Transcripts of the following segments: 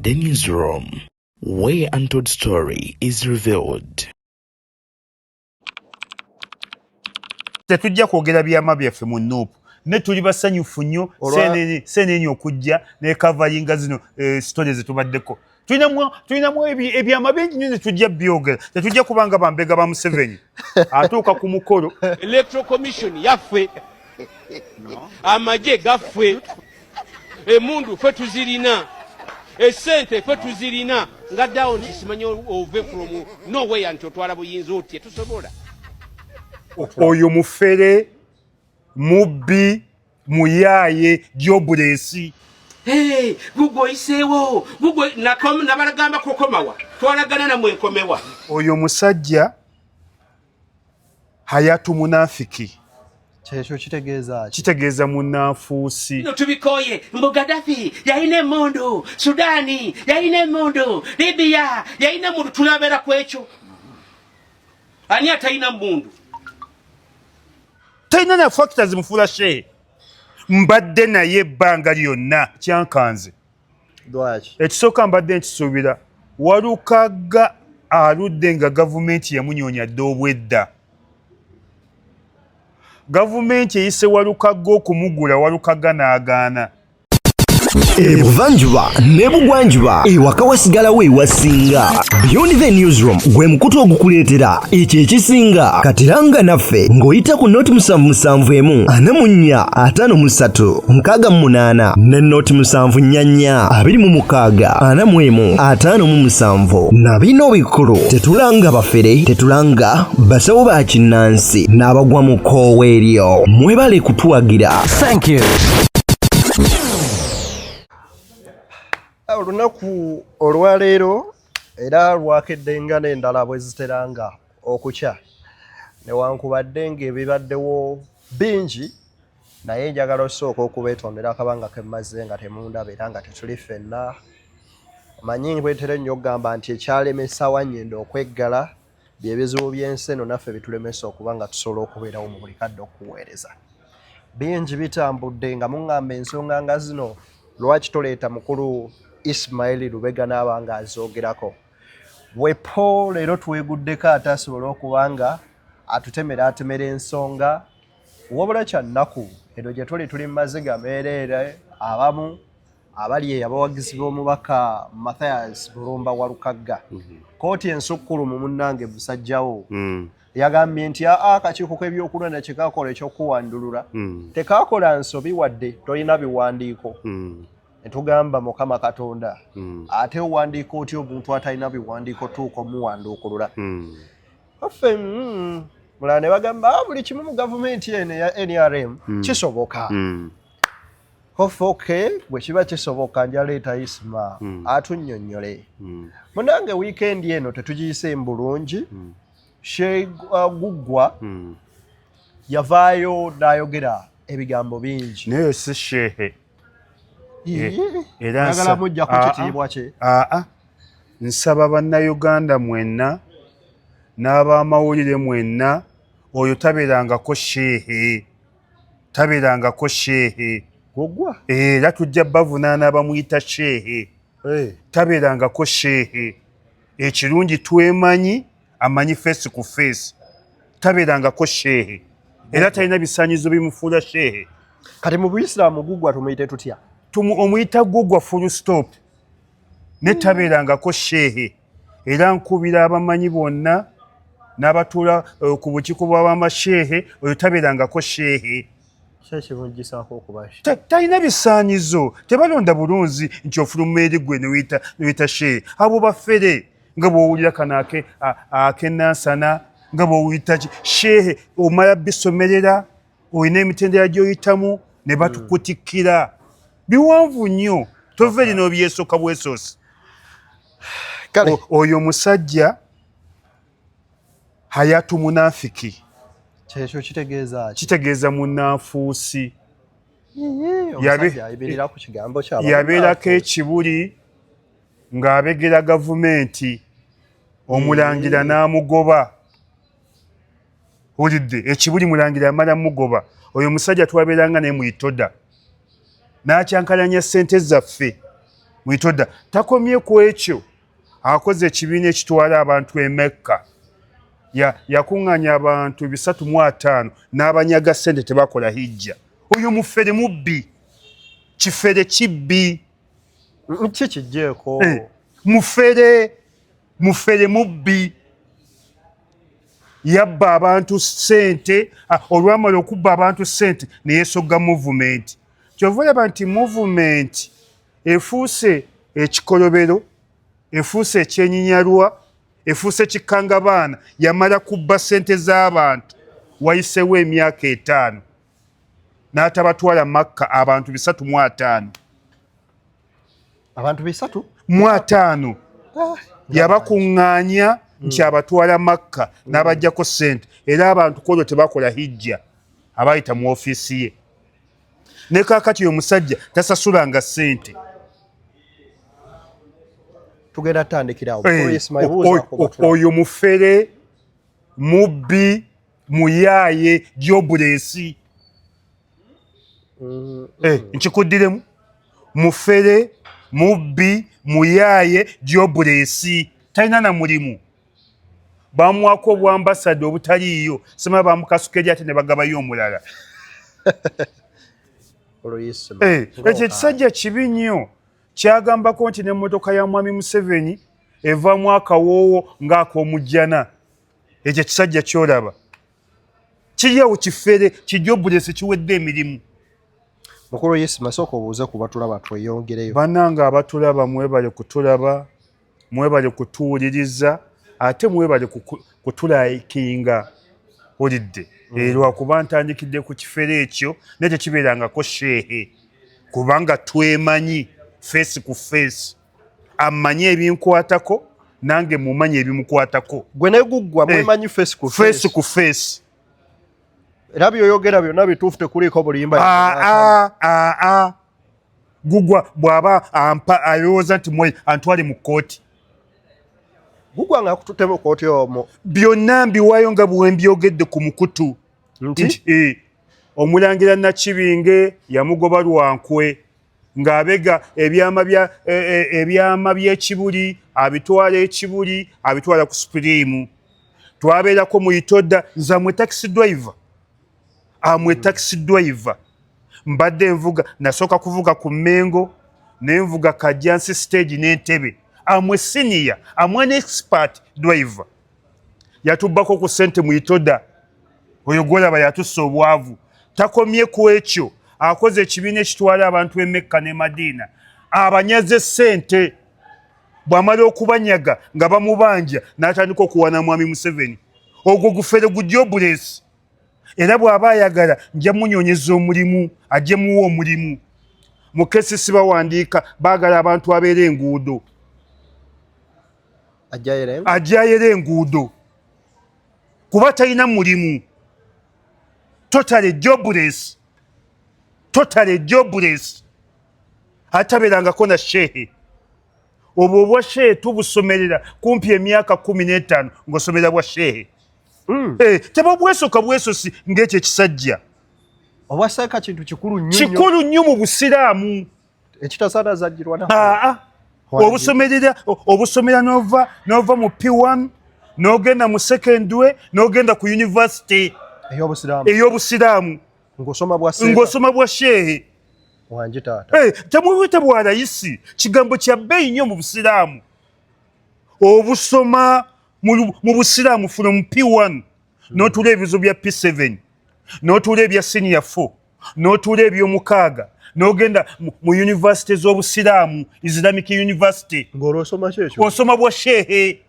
Beyond the Newsroom, where untold story is revealed. Tetujja kwogera byama byaffe mu Nup, ne tuli basanyufu nnyo senene okujja nekavalinga zino story zetubaddeko. Tulinamu ebyama bingi nnyo, netujja byogera. Tetujja kubanga bambega ba Museveni atuuka ku mukolo. Electoral Commission yaffe, amagye gaffe, emundu ffe tuzirina, esente ffe tuzirina. Nga ddawo nti simanyi ove from nowhere nti otwala buyinza otye, tusobola. Oyo mufere, mubbi, muyaaye, jobless. Hey, gugwe oyiseewo, gugwe nabalagamba kukomawa, twalagana namwe nkomewa. Oyo musajja hayatu munafiki. Kyekyo kitegeeza ki? Kitegeeza munanfuusi. No, tubikoye. Mbu Gaddafi yalina emmundu, Sudaani yalina emmundu, Libya yalina emmundu, tunabeera ku ekyo. Ani atalina mmundu? Talina na factors mufuula shehe. Mbadde naye ebbanga lyonna kyankanze. Lwaki? Ekisooka mbadde nkisuubira, Walukagga aludde nga gavumenti yamunyoonya dda obwedda. Gavumenti eyise Walukagga okumugula, Walukagga n'agaana. Ebuvanjuba n'ebugwanjuba, ewaka wasigalawo ewasinga. Beyond the Newsroom gwe mukutu ogukuleetera ekyo ekisinga. Katiranga naffe ng'oyita ku noti 771 44 53 68 ne noti 744 26 41 57. Na bino bikulu, tetulanga bafere, tetulanga basawo ba kinnansi n'abagwa mu kkoowa eryo. Mwebale kutuwagira. Thank you. Olunaku olwaleero era lwakedde nga n'endala bwe ziteranga okukya, newankubadde ng'ebibaddewo bingi, naye njagala osooka okubeetondera akabanga ke mmaze nga temundaba era nga tetuli ffenna. Omanyi bwetera ennyo okugamba nti ekyalemesa Wanyendo okweggala byebizibu by'ensi eno, naffe bitulemesa okuba nga tusobola okubeerawo mu buli kadde okuweereza. Bingi bitambudde nga muŋŋamba ensonga nga zino, lwaki toleeta mukulu Ismaili Lubega n'aba nga azoogerako? Wepo leero tweguddeko ate asobole okuba nga atutemera atemera ensonga. Wabula kya nnaku, eno gye tuli tuli mu maziga meereere, abamu abali eyo abawagizi b'omubaka Mathias Bulumba Walukagga. Kkooti ensukkulumu, munnange musajjawo, yagambye nti aa, akakiiko k'ebyokulonda kye kakola ekyokuwandulula tekakola nsobi, wadde tolina biwandiiko. Netugamba, Mukama Katonda, ate owandiika otya omuntu atalina biwandiiko tuuka omuwanduukulula? Affe mulala ne bagamba, "Ah, buli kimu mu gavumenti eno eya NRM kisoboka." Kofe okay, bwe kiba kisoboka, njaleeta Isma atunnyonnyole. Munange, wiikendi eno tetugiyiseemu bulungi. Sheikh Guggwa yavaayo n'ayogera ebigambo bingi. Naye si shehe. Era oyagala mujja ku kitiibwa kye? Aa, nsaba Bannayuganda mwenna n'abamawulire mwenna, oyo tabeerangako shehe, tabeerangako shehe. Guggwa? Era tujja bavunaana abamuyita shehe. Tabeerangako shehe. Ekirungi twemanyi, amanyi face ku face. Tabeerangako shehe era talina bisaanyizo bimufuula shehe. Kati mu Buisiraamu Guggwa tumuyite tutya? Omuyita Guggwa, full stop. Ne tabeerangako shehe. Era nkubira abamanyi bonna n'abatuula ku bukiiko bw'abamashehe, oyo tabeerangako shehe. Kyekimugisaako okuba Talina bisaanyizo. Tebalonda bulunzi nti ofuluma eri gwe newuyita shehe. Abo bafere, nga bw'owulira kano akenansana, nga bw'owuyita shehe, omala bisomerera, olina emitendera gy'oyitamu ne batukutikkira. Biwanvu nnyo, tova eri n'obyesooka bwesoosi. Kale. Oyo musajja hayatu munafiki. Kyekyo kitegeeza ki? Kitegeeza munanfuusi. Omusajja ayimirira ku kigambo kya Yabeerako ekibuli ng'abegera gavumenti, omulangira n'amugoba. Wulidde ekibuli, mulangira amala mugoba. Oyo musajja twabeeranga naye mu Itoda n'akyankalanya ssente zaffe. Mwitoda takomye ku ekyo, akoze ekibiina ekitwala abantu e Mecca. Yakuŋŋaanya abantu 350 n'abanyaga ssente, tebakola hijja. Oyo mufere mubbi, kifere kibbi. Ki kijjeeko? Mufere, mufere mubbi, yabba abantu ssente. Olwamala okubba abantu ssente neyesogga movement. Kyova olaba nti movement efuuse ekikolobero, efuuse ekyenyinyalwa, efuuse kikangabaana. Yamala kubba ssente z'abantu, wayiseewo emyaka 5 n'atabatwala Makka, abantu 350. Abantu bisatu mu ataano. Yabakuŋŋaanya nti abatwala Makka n'abajjako ssente, era abantu kwolwo tebakola hijja abayita mu ofiisi ye. Ne kaakati oyo musajja tasasulanga ssente. Tugenda tutandikirawo. Oyo mufere, mubbi, muyaaye, jobless. Nkikuddiremu, mufere, mubbi, muyaaye, jobless, talina na mulimu. Bamuwako obwambasada obutaliiyo, sima bamukasuka eri ate ne bagabayo omulala. Ekyo ekisajja kibi nnyo. Kyagambako nti n'emmotoka ya Mwami Museveni evaamu akawoowo ng'ak'omujjana. Ekyo ekisajja kyolaba kiri awo kifere, kijobless, kiwedde emirimu. Mukulu Yisima, sooka obuuze ku batulaba tweyongereyo. Bannange abatulaba, mwebale kutulaba, mwebale kutuwuliriza, ate mwebale kutulayikinga. Olidde lwakuba ntandikidde ku kifere ekyo, naye tekibeerangako sheehe, kubanga twemanyi face ku face. Amanyi ebinkwatako, nange mumanyi ebimukwatako. Gwe neguggwa mwemanyi face ku face ku face. Era byoyogera byonna bituufu, tekuliiko bulimba? Aa, Gugwa bw'aba ampa alowooza nti mwe antwale mu kkooti. Gugwa nga akututte mu kkooti omwo? Byonna mbiwaayo nga bwe mbyogedde ku mukutu. Nti? Omulangira Nakibinge yamugoba lwankwe ng'abega ebyama bya ebyama by'ekibuli, abitwala ekibuli, abitwala ku Supreme. Twabeerako mu Itoda. Nze amwe taxi driver, amwe taxi driver. Mbadde nvuga, nasooka kuvuga ku Mengo, nenvuga Kajjansi stage n'Entebe. Amwe senior, amwe an expert driver. Yatubbako ku ssente mu Itoda. Oyo gwolaba yatussa obwavu. Takomye ku ekyo, akoze ekibiina ekitwala abantu e Mekka ne Madiina, abanyaze ssente. Bw'amala okubanyaga nga bamubanja, n'atandika okuwana Mwami Museveni. Ogwo gufere, gu jobless. Era bw'aba ayagala nja munyonyeza omulimu, ajje muwa omulimu. Mu KCC bawandiika, baagala abantu abeera enguudo. Ajjayera enguudo kuba talina mulimu, totally jobless, totally jobless. Atabeerangako na shehe. Obwo obwa shehe tubusomerera kumpi emyaka 15 ng'osomera bwa shehe. Tebabwesoka bwesosi ng'ekyo ekisajja. Obwaseeka kintu kikulu nnyo. Kikulu nnyo mu Busiraamu. Ekitasaana zagirwa. Aa, obusomerera, obusomera nova mu P1 n'ogenda mu secondary, n'ogenda ku university. Ey'obusiraamu. Ey'obusiraamu. Ng'osoma bwa seeka. Ng'osoma bwa shehe. Wangi taata. Temubuyita bwa layisi, kigambo kya bbeeyi nnyo mu Busiraamu. Obusoma mu Busiraamu from P1 n'otuula ebibuzo bya P7, n'otuula ebya senior 4, n'otuula ebyomukaaga, n'ogenda mu university z'obusiraamu, Islamic University. Ng'olwosoma ki ekyo? Osoma bwa shehe.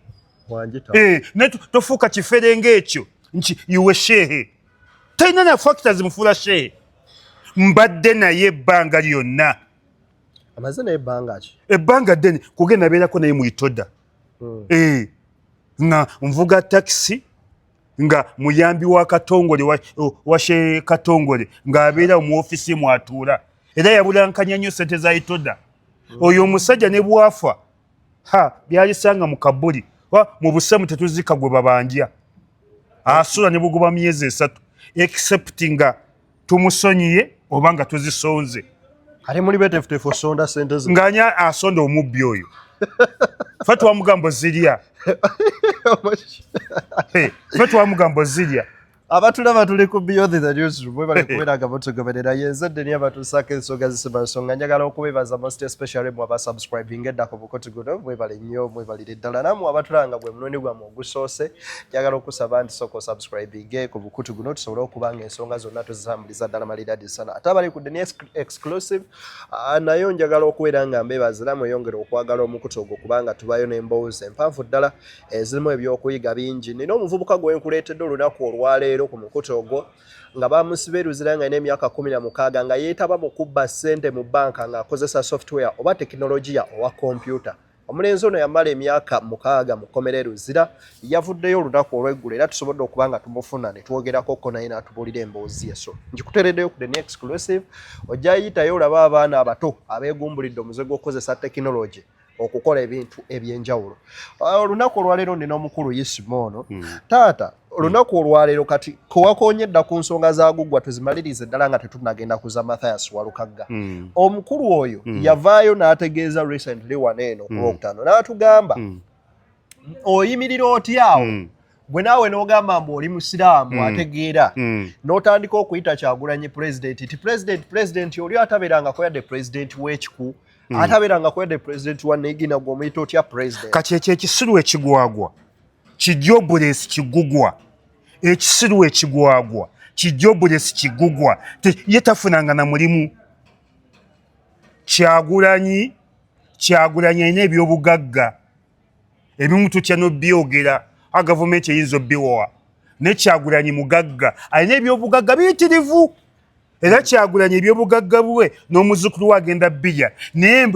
Wangi taata. Naye tofuuka kifere ng'ekyo nti iwe shehe. Talina na factors mufuula shehe. Mbadde naye ebbanga lyonna. Amaze naye ebbanga ki? Ebbanga ddene, kugenda nabeerako naye mu Itoda. Nga nvuga takisi, nga muyambi wa Katongole, wa Shehe Katongole, ng'abeera mu ofiisi mwatuula, era yabulankanya nnyo sente za Itoda. Oyo omusajja ne bwafa, ha, byalisanga mu kabuli. Mu busemu tetuzika gwe babanja, asula ne bugoba myezi 3, except nga tumusonyiye oba nga tuzisonze. Ate muli betefutefu osonda sente ze. Ng'ani asonda omubbi oyo? Ffe twamugamba ozirya. Ffe twamugamba ozirya. Abatulaba tuli ku Beyond the Newsroom, mwebale kubeera nga mutugoberera. Yenze Deni abatuusaako ensonga zisima nsonga. Njagala okubeebaza most especially mwe abasubscribing edda ku mukutu guno, mwebale nnyo, mwebalire ddala. Nammwe abatulaba nga gwe mulundi gwammwe ogusoose, njagala okusaba nti sooka osubscribinge ku mukutu guno tusobole okuba nga ensonga zonna tuzitambuliza ddala malidadi sana. Ate abali ku Deni Exclusive, nayo njagala okubeera nga mbeebaza era mweyongere okwagala omukutu ogwo kubanga tubayo n'emboozi empanvu ddala ezirimu ebyokuyiga bingi. Nina omuvubuka gwe nkuleetedde olunaku olwaleero ku mukutu ogwo nga bamusiba e Luzira nga alina emyaka 16 nga yeetaba mu kubba ssente mu bbanka ng'akozesa software oba tekinologiya owa kompyuta. Omulenzi ono yamala emyaka 6 mu kkomera e Luzira, yavuddeyo olunaku olw'eggulo era tusobodde okuba nga tumufuna ne twogerako ko naye n'atubuulira emboozi ye. So ngikuteereddeyo ku The New Exclusive, ojja yitayo olabe abaana abato abeegumbulidde omuze gw'okukozesa tekinologi okukola ebintu ebyenjawulo. Olunaku olwaleero nina omukulu Isma ono. Taata, olunaku olwaleero kati kewakonye dda ku nsonga za Guggwa tuzimalirize ddala nga tetunnagenda ku za Mathias Walukagga. Omukulu oyo yavaayo n'ategeeza recently wano eno ku Lwokutaano n'atugamba oyimirira otya awo gwe naawe n'ogamba mbu oli musiraamu ategeera n'otandika okuyita Kyagulanyi president ti president president oli atabeerangako yadde president w'ekiku atabeerangako yadde president wa Negina gwe omuyita otya president? Kati ekyo ekisiru ekigwagwa kijobless kigugwa, ekisiru ekigwagwa kijobless kigugwa, ye tafunanga na mulimu. Kyagulanyi Kyagulanyi alina ebyobugagga ebimu tutya n'obyogera, a gavumenti eyinza obbiwowa, ne Kyagulanyi mugagga alina ebyobugagga biyitirivu, era Kyagulanyi ebyobugagga bwe n'omuzzukulu we agenda bbirya. Naye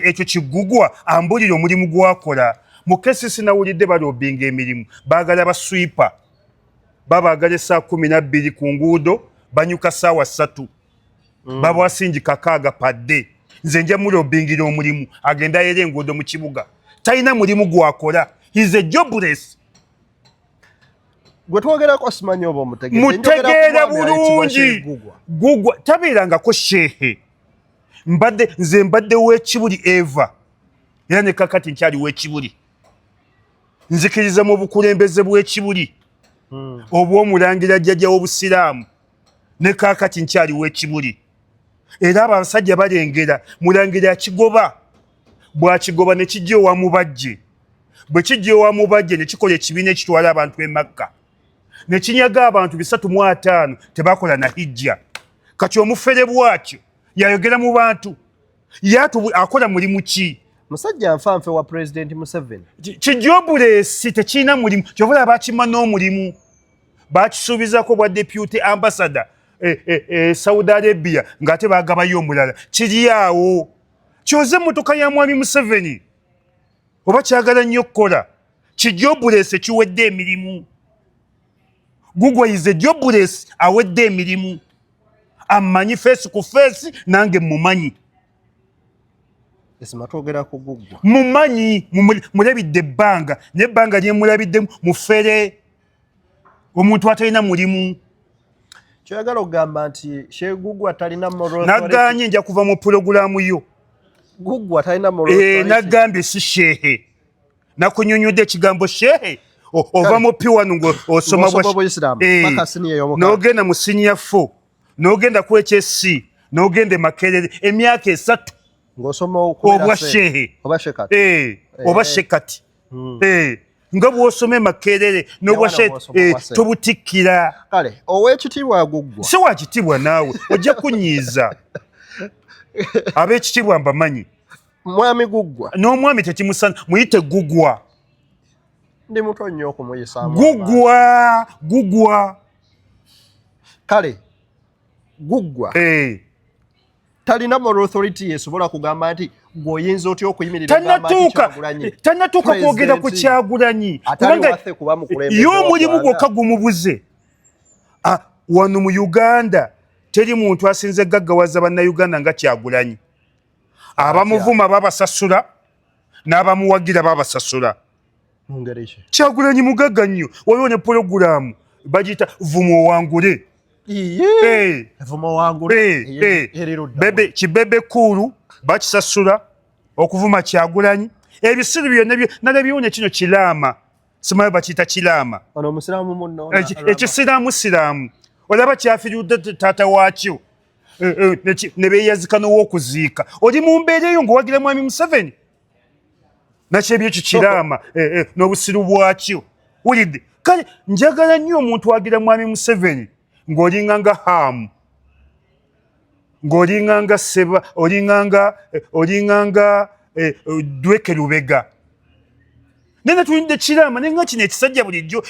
ekyo kigugwa ambulire omulimu gwakola mu KCC. Nawulidde balobinga emirimu, baagala baswipa, babaagala essaawa 12 ku nguudo, banyuka ssaawa 3, babwasingi 6 padde. Nze nja mulobingira omulimu agenda ayera enguudo mu kibuga. Talina mulimu gwakola, he's a jobless. Gwe twogerako simanyi oba omutegeera. Mutegeera bulungi. Gugwa tabeerangako shehe. Mbadde nze mbadde w'ekibuli eva era ne kakati nkyali w'ekibuli, nzikiriza mu bukulembeze bw'ekibuli obw'omulangira jjajja w'obusiraamu, ne kakati nkyali w'ekibuli. Era abo abasajja balengera mulangira akigoba, bw'akigoba ne kijja ewa Mubajje, bwe kijja ewa Mubajje ne kikola ekibiina ekitwala abantu e Makka ne kinyaga abantu 350, tebakola na hijja. Kati omufere bw'atyo yayogera mu bantu yatu akola mulimu ki? Musajja nfanfe wa President Museveni. Kijobless tekirina mulimu, kyova bakima n'omulimu bakisuubizako bwa deputy ambassador e Saudi Arabia, ng'ate bagabayo omulala. Kiri awo kyoze emmotoka ya mwami Museveni oba kyagala nnyo okukola. Kijobless kiwedde emirimu. Gugwa is a jobless, awedde emirimu. Amanyi face ku face, nange mumanyi. Isma, twogera ku Guggwa. Mumanyi, mulabidde ebbanga, naye ebbanga lyemulabiddemu mufere, omuntu atalina mulimu. Kyoyagala okugamba nti Sheguggwa talina moral? Naganye nja kuva mu pulogulaamu yo. Guggwa talina moral authority. Nagambye si shehe, nakunyunyudde ekigambo shehe. Ova mu P1 ng'osoma Ng'osoma Obuyisiraamu, paka senior ey'omukaaga. N'ogenda mu senior 4, n'ogenda ku HSC, n'ogenda e Makerere emyaka 3. Ng'osoma okubeera obwa shehe. Shehe. Oba shekati. Oba shekati. Nga bw'osoma e Makerere n'obwa Wano shehe bw'osoma obwa shehe. Tobutikkira. Kale ow'ekitiibwa Guggwa. Si wa kitiibwa naawe, ojja kunyiiza. Ab'ekitiibwa mbamanyi. Mwami Guggwa. N'omwami tekimusana, muyite Gugwa. Ndi muto nnyo okumuyisaamu. Gugwa, Gugwa. Kale Guggwa talina moral authority esobola kugamba nti gweoyinza otya okuyimirira ogamba nti Tannatuuka Kyagulanyi tannatuuka kwogera ku President Kyagulanyi atali kubanga waffe kuba mukulembeze ye wa omulimu ggwanga. gwokka gumubuze. Ah, wano mu Uganda teri muntu asinze gaggawaza bannayuganda nga Kyagulanyi. Abamuvuma babasasula n'abamuwagira babasasula. Mu ngeri ki? Kyagulanyi mugagga nnyo. Waliwo ne pologulaamu bagiyita vuma owangule. Bebe kibebe kuulu bakisasula okuvuma Kyagulanyi ebisiru byonna nalabyewo ne kino kiraama simanyi bakiyita kiraama ekisiraamu siraamu olaba kyafiridde taata waakyo eh, eh, ne beeyazika n'owokuziika oli mu mbeera eyo ng'owagira mwami Museveni nakyebyo ekyo kiraama eh, n'obusiru bwakyo wulidde kale njagala nnyo omuntu agira mwami Museveni ng'olinga nga haamu ng'olinga nga seba olinga nga eh, olinga nga eh, dweke lubega naye natulidde kiraama naye nga kino ekisajja bulijjo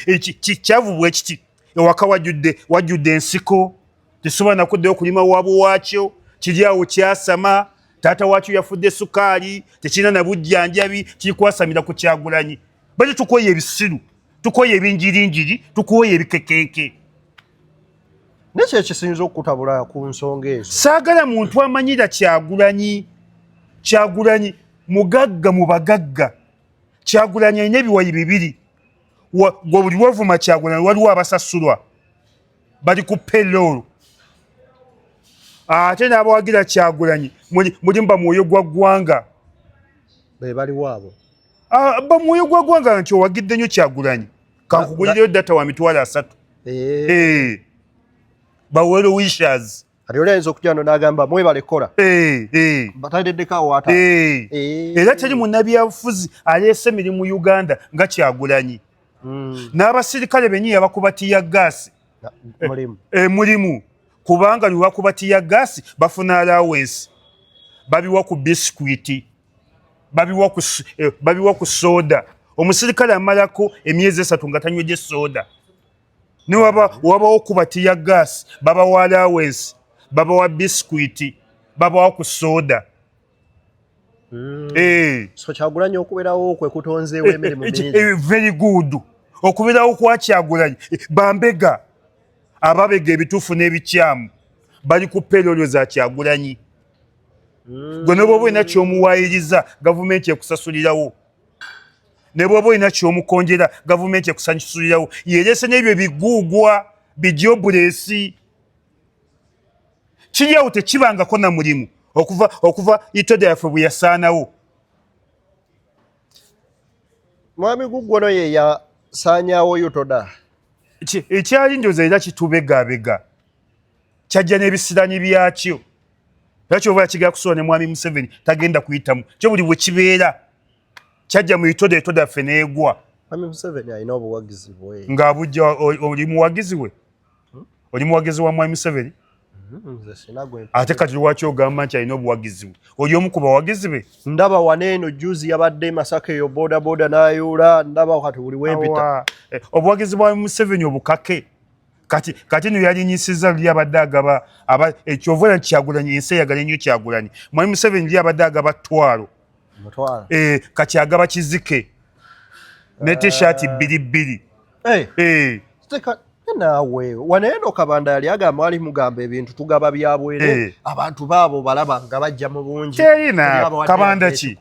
eh, kyavu bwe kiti ewaka wajjudde wajjudde ensiko tesobola nakuddayo okulima waabwe waakyo kiri awo kyasama taata waakyo yafudde sukaali tekirina na bujjanjabi kiri kwasamira ku Kyagulanyi bali tukoye ebisiru tukoye ebinjirinjiri tukoye ebikekenke Nekyo ekisinza okukutabula ku nsonga ezo. Saagala muntu amanyira Kyagulanyi. Kyagulanyi mugagga mu bagagga. Kyagulanyi alina ebiwayi bibiri. Gwe buli wovuma Kyagulanyi waliwo abasasulwa bali ku payroll. Ate n'abawagira Kyagulanyi mulimu bamwoyo gwa ggwanga. Be baliwo abo. Ah, bamwoyo gwa ggwanga nti owagidde nnyo Kyagulanyi. Kankugulireyo data wa 300,000. Eh. Eh. Ba well wishers. Kati oli ayinza okujja no n'agamba mwebale kukola. Eh, eh. Batateddeko awo ata. Eh. Era teri munnabyabufuzi aleese mirimu Uganda nga Kyagulanyi. N'abasirikale bennyini yabakuba tiyaggaasi. Mulimu. Mulimu. Kubanga lwe bakuba tiyaggaasi bafuna allowance. Babiwa ku bisikuiti. Babiwa ku soda. Omusirikale amalako emyezi 3 nga tanywedde soda. Ne wabawo kuba tiyaggaasi, babawa allowance, babawa bisikuiti, babawa ku soda. So Kyagulanyi okubeerawo kwe kutonzeewo emirimu mingi. Very good. Okubeerawo kwa Kyagulanyi bambega ababega ebituufu n'ebikyamu bali ku payroll za Kyagulanyi. Gwe ne bw'oba olina ky'omuwaayiriza gavumenti ekusasulirawo, ne bw'oba olina ky'omukonjera gavumenti ekusasulirawo. Yereese n'ebyo biguugwa bijobuleesi kiri awo tekibangako na mulimu okuva itoda yaffe bwe yasaanawo. Mwami Guggwono ye yasaanyaawo Utoda. Ekyali ndowooza era kitubegabega kyajja n'ebisirani byakyo era kyova kigenda kusobola ne mwami Museveni tagenda kuyitamu kyo buli bwe kibeera kyajja mu itoda itoda ffe n'egwa. Mwami Museveni alina obuwagizi bwe. Ng'abujja oli muwagizi we? Oli muwagizi wa mwami Museveni? Ate kati lwaki ogamba nti alina obuwagizi bwe? Oli omu ku bawagizi be? Ndaba wano eno juzi yabadde Masaka eyo boda boda n'ayuula, ndaba kati buli wempita. Obuwagizi bwa Museveni obukake. Kati no yalinyisiza luli abadde agaba ekyova nti Kyagulanyi ensi eyagala ennyo Kyagulanyi. Mwami Museveni luli abadde agaba ttwalo. Kati agaba kizike ne t-shirt 2-2. Naawe wano eno Kabanda yali agamba ali mugamba ebintu tugaba bya bwereere abantu baabo balaba nga bajja mu bungi. Terina Kabanda ki?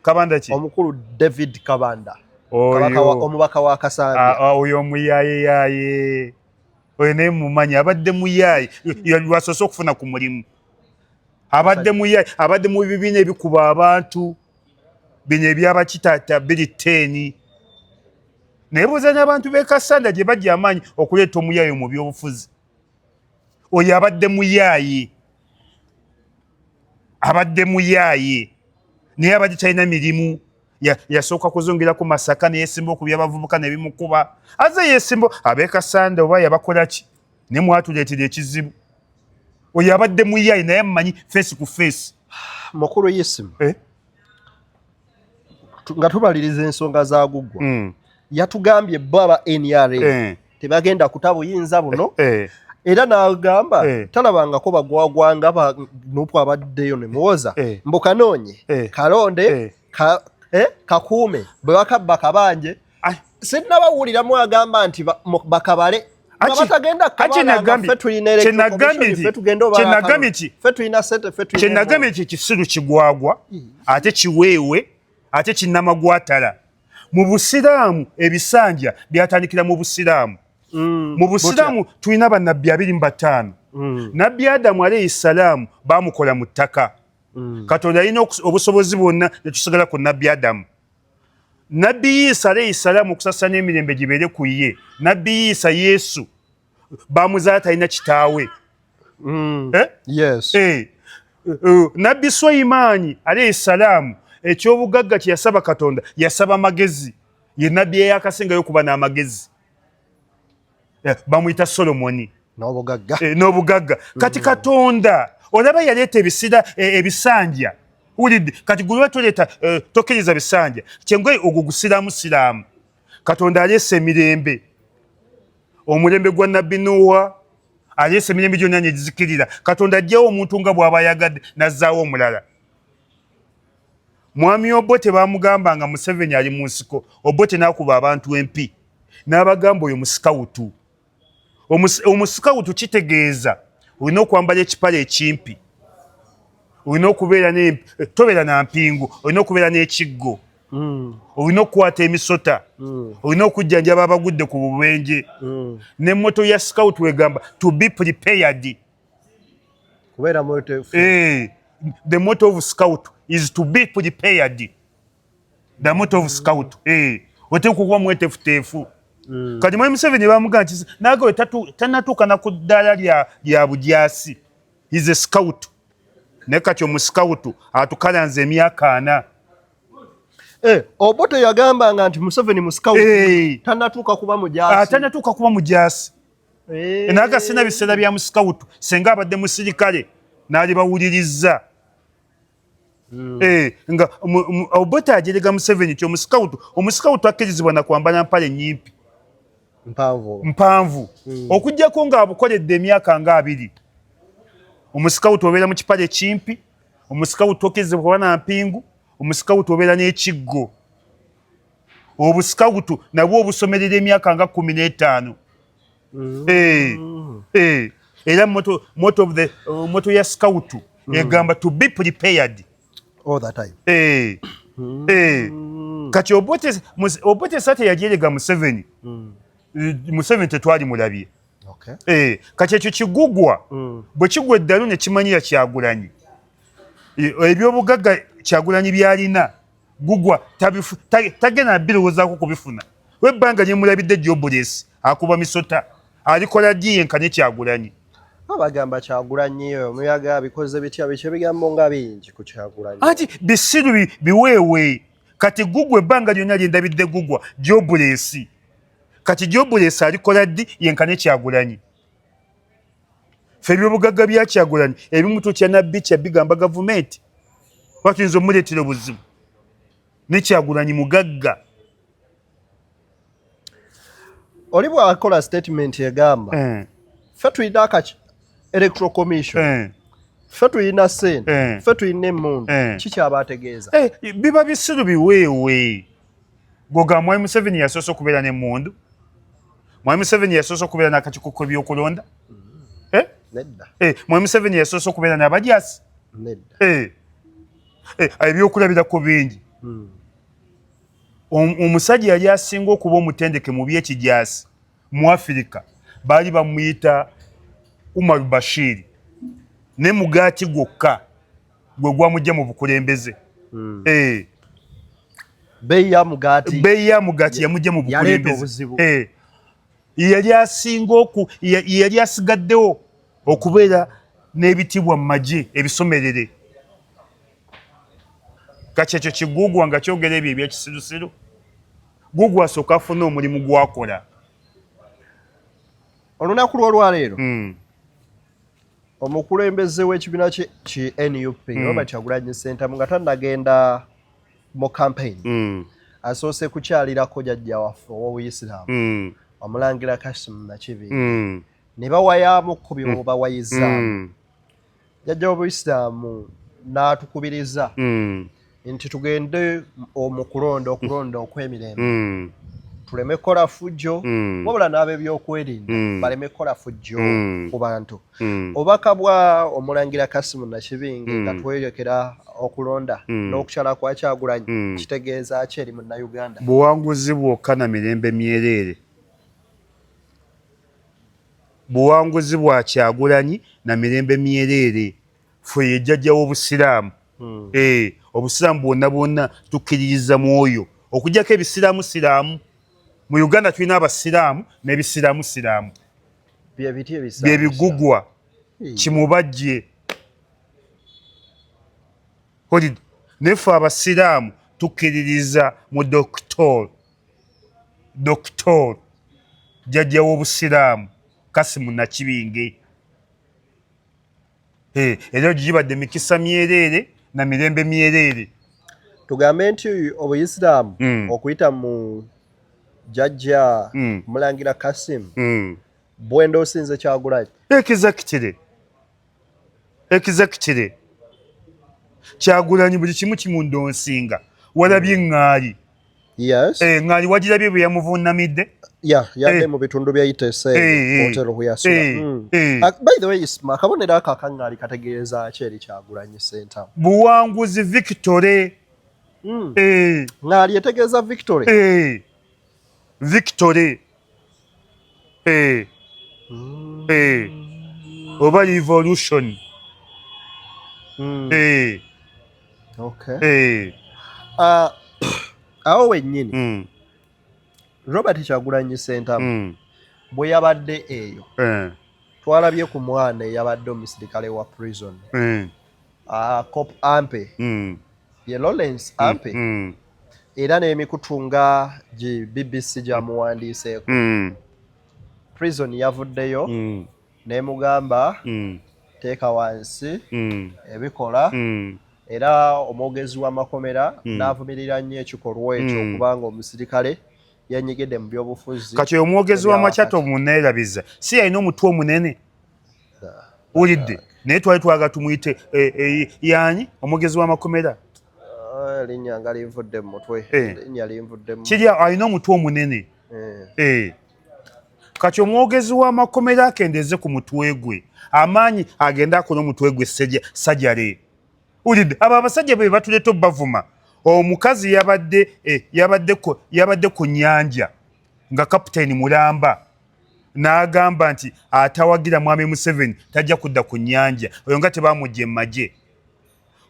Kabanda ki? Omukulu David Kabanda. Omubaka wa Kasambya. Oyo omuyaayeyaye. Oyo naye mumanyi abadde muyaaye. Lwasoose okufuna ku mulimu. Abadde muyaaye, abadde mu bibiina ebikuba abantu. Bino ebyabakitaata 2010. Naye buuza n'abantu b'e Kasanda gye bajja amaanyi okuleeta omuyaaye mu byobufuzi. Oyo abadde muyaaye. Abadde muyaaye. Naye abadde talina mirimu. Yasooka kuzungirako Masaka ne yeesimba okubya abavubuka ne bimukuba. Aze yeesimba ab'e Kasanda oba yabakola ki? Ne mwatuleetera ekizibu. Oyo abadde muyaaye naye amumanyi face ku face. Mukulu Yisimu. Nga tubaliriza ensonga za Guggwa. Yatugambye bo aba NRA tebagenda kuta buyinza buno. Era n'agamba talabangako bagwagwanga ba Nupu abaddeyo ne muwoza mbu kanoonye kalonde kakuume bwe bakabba kabanje. Sinnabawuliramu agamba nti bakabale. Kyenagambye nti ekisiru kigwagwa ate kiweewe ate kinnamagwatala. Mu Busiraamu ebisanja byatandikira mu Busiraamu. Mu Busiraamu tulina bannabbi 25. Nabbi Adamu alayhi salaamu bamukola mu ttaka. Katonda alina obusobozi bwonna, netusigala ku Nabbi Adamu. Nabbi Isa alayhi salaamu, okusasa n'emirembe gibeere ku ye, Nabbi Isa, Yesu, bamuzaala talina kitaawe. Eh? Yes. Eh, Nabbi Sulaimaani alayhi salaamu, ekyobugagga kye yasaba Katonda, yasaba magezi. Ye nabbi eyakasingayo okuba n'amagezi. Bamuyita Solomoni. N'obugagga. N'obugagga. Kati Katonda olaba yaleeta ebisira, ebisanja. Wulidde? Kati gulwa toleeta, tokkiriza bisanja kyengwe ogwo gusiraamu siraamu. Katonda aleese emirembe, omulembe gwa Nabbi Nuwa, aleese emirembe gyonna negizikirira. Katonda ajjawo omuntu nga bw'aba ayagadde, nazzaawo omulala. Mwami Obote bamugamba nga Museveni ali mu nsiko, Obote n'akuba abantu empi n'abagamba oyo musikawutu. Omusikawutu kitegeeza olina okwambala ekipale ekimpi, olina okubeera, tobeera na mpingu, olina okubeera n'ekiggo, olina okukwata emisota, olina okujjanjaba abagudde ku bubenje. Ne motto ya scout wegamba to be prepared. Kubeera mweteefu. The motto of scout is to be prepared. The motto of scout, oteekwa okuba mweteefuteefu. Kati Mwami Museveni bamugamba nti nagawe tanatuuka na ku ddaala lya bujaasi. Is a scout, naye kati omusikawutu atukalanze emyaka 40. Obote yagambanga nti Museveni musikawutu, tanatuuka kuba mujaasi. Tanatuuka kuba mujaasi. Naye sina biseera bya musikawutu, senga abadde musirikale n'alibawuliriza. Nga Obote ajerega Museveni nti omusikawutu, omusikawutu akkirizibwa na kwambala mpale nyimpi? Mpanvu. Mpanvu. Okugjako ng'abukoledde emyaka nga 20. Omusikawutu obeera mu kipale kimpi, omusikawutu tokkirizibwa kuba na mpingu, omusikawutu obeera n'ekiggo. Obusikawutu nabwo obusomerera emyaka nga 15. Era motto of the motto ya scout egamba to be prepared all the time. Kati Obote sate yajerega Museveni, Museveni tetwali mulabye. Kati ekyo kigugwa bwe kigwa eddalu ne kimanyira Kyagulanyi. Ebyobugagga Kyagulanyi byalina, gugwa tagenda birowoozaako kubifuna. Webbanga lyemulabidde jobless, akuba misota, alikola ddi yenkane Kyagulanyi? Abagamba Kyagulanyi oyo muyaga bikoze bitya biki, ebigambo nga bingi ku Kyagulanyi. Anti bisiru, biweewe. Kati gugwa ebbanga lyonna lyendabidde gugwa jobless. Kati jobless alikola ddi yenkane Kyagulanyi? Fe ebyobugagga bya Kyagulanyi ebimu tutya nabbi kya bigamba gavumenti, kuba tuyinza omuleetera obuzibu. Ne Kyagulanyi mugagga. Oli bw'akola statement egamba ffe tulina akaki electoral commission, ffe tulina sente, ffe tulina emmundu, kikyaba ategeeza? Biba bisiru, biweewe. Goga Mwami Museveni yasoose okubeera n'emmundu? Mwami Museveni yasoose okubeera n'akakiiko k'ebyokulonda? Eh? Nedda. Mwami Museveni yasoose okubeera n'abajaasi? Nedda. Ebyokulabirako bingi. Omusajja yali asinga okuba omutendeke mu byekijaasi mu Afirika baali bamuyita Umar Bashir, ne mugaati gwokka gwe gwamujja mu bukulembeze. Beeyi ya mugaati. Beeyi ya mugaati yamujja mu Yaleeta bukulembeze. obuzibu. Yali asinga oku yali asigaddewo okubeera n'ebitiibwa mu magye ebisomerere. Kati ekyo kigugwa nga kyogera ebyo ebyekisirusiru. Gugwa asooka afune omulimu gwakola. Olunaku lw'olwaleero, omukulembeze w'ekibiina ki NUP, Robert Kyagulanyi Ssentamu, nga tannagenda mu campaign, asoose kukyalirako jjajja waffe ow'obuyisiraamu, Omulangira Kasimu Nakibi, ne bawayaamuko bye bawayizaamu. Jjajja w'obuyisiraamu n'atukubiriza nti tugende mu kulonda, okulonda okw'emirembe, tuleme kukola fujjo, wabula n'ab'ebyokwerinda baleme kukola fujjo ku bantu. Obubaka bwa Omulangira Kasimu Nakibinge nga tweyolekera okulonda n'okukyala kwa Kyagulanyi kitegeeza ki eri Munnayuganda? Buwanguzi bwokka na mirembe myereere. Buwanguzi bwa Kyagulanyi na mirembe myereere. Ffe ye jjajja w'Obusiraamu. Eh, Obusiraamu bwonna bwonna tukkiririza mu oyo. Okuggyako ebisiraamu siraamu. Mu Uganda tulina Abasiraamu n'ebisiraamu siraamu. Bye biti ebisiraamu? Bye bigugwa. Kimubajje. Holid, naye ffe Abasiraamu tukkiririza mu Doktor. Doktor jjajja w'Obusiraamu Kasimu Nakibinge. Eh, era gibadde mikisa myereere na mirembe myereere. Tugambe nti Obuyisiraamu okuyita mu jjajja Mulangira Kasim bwenda osinze Kyagulanyi. Exactly. Exactly. Kyagulanyi buli kimu kimundonsinga. Walabye ŋŋaali. Yes. Eh, ŋŋaali wagirabye bwe yamuvunnamidde? Yeah, yadde mu bitundu bya ITC hotel we yasula. By the way, Isma, akabonero ako akaŋŋaali kategeeza ki eri Kyagulanyi Ssentamu? Buwanguzi victory. Ŋŋaali etegeeza victory? Victory. Oba revolution. Okay. Awo wennyini Robert Kyagulanyi Ssentamu bwe yabadde eyo twalabye ku mwana eyabadde omusirikale wa prison Cop Ampe ye Lawrence Ampe era n'emikutu nga gi BBC gyamuwandiiseeko. Prison yavuddeyo n'emugamba teeka wansi ebikola era omwogezi w'amakomera n'avumirira nnyo ekikolwa ekyo kubanga omusirikale yanyigidde mu byobufuzi. Kati omwogezi w'amakyato muneerabiza si yalina omutwe omunene wulidde, naye twali twagala tumuyite yaani omwogezi w'amakomera. Linnya nga linvudde mu mutwe. Linnya linvudde mu kiri alina omutwe omunene. Kati omwogezi w'amakomera akendeeze ku mutwe gwe amaanyi, agende akole omutwe gwe sajale. Wulidde, abo abasajja be batuleeta obbavuma. Omukazi yabadde ku nnyanja nga kapitaini mulamba n'agamba nti atawagira mwami Museveni tajja kudda ku nnyanja. Oyo nga tebamugye mu magye.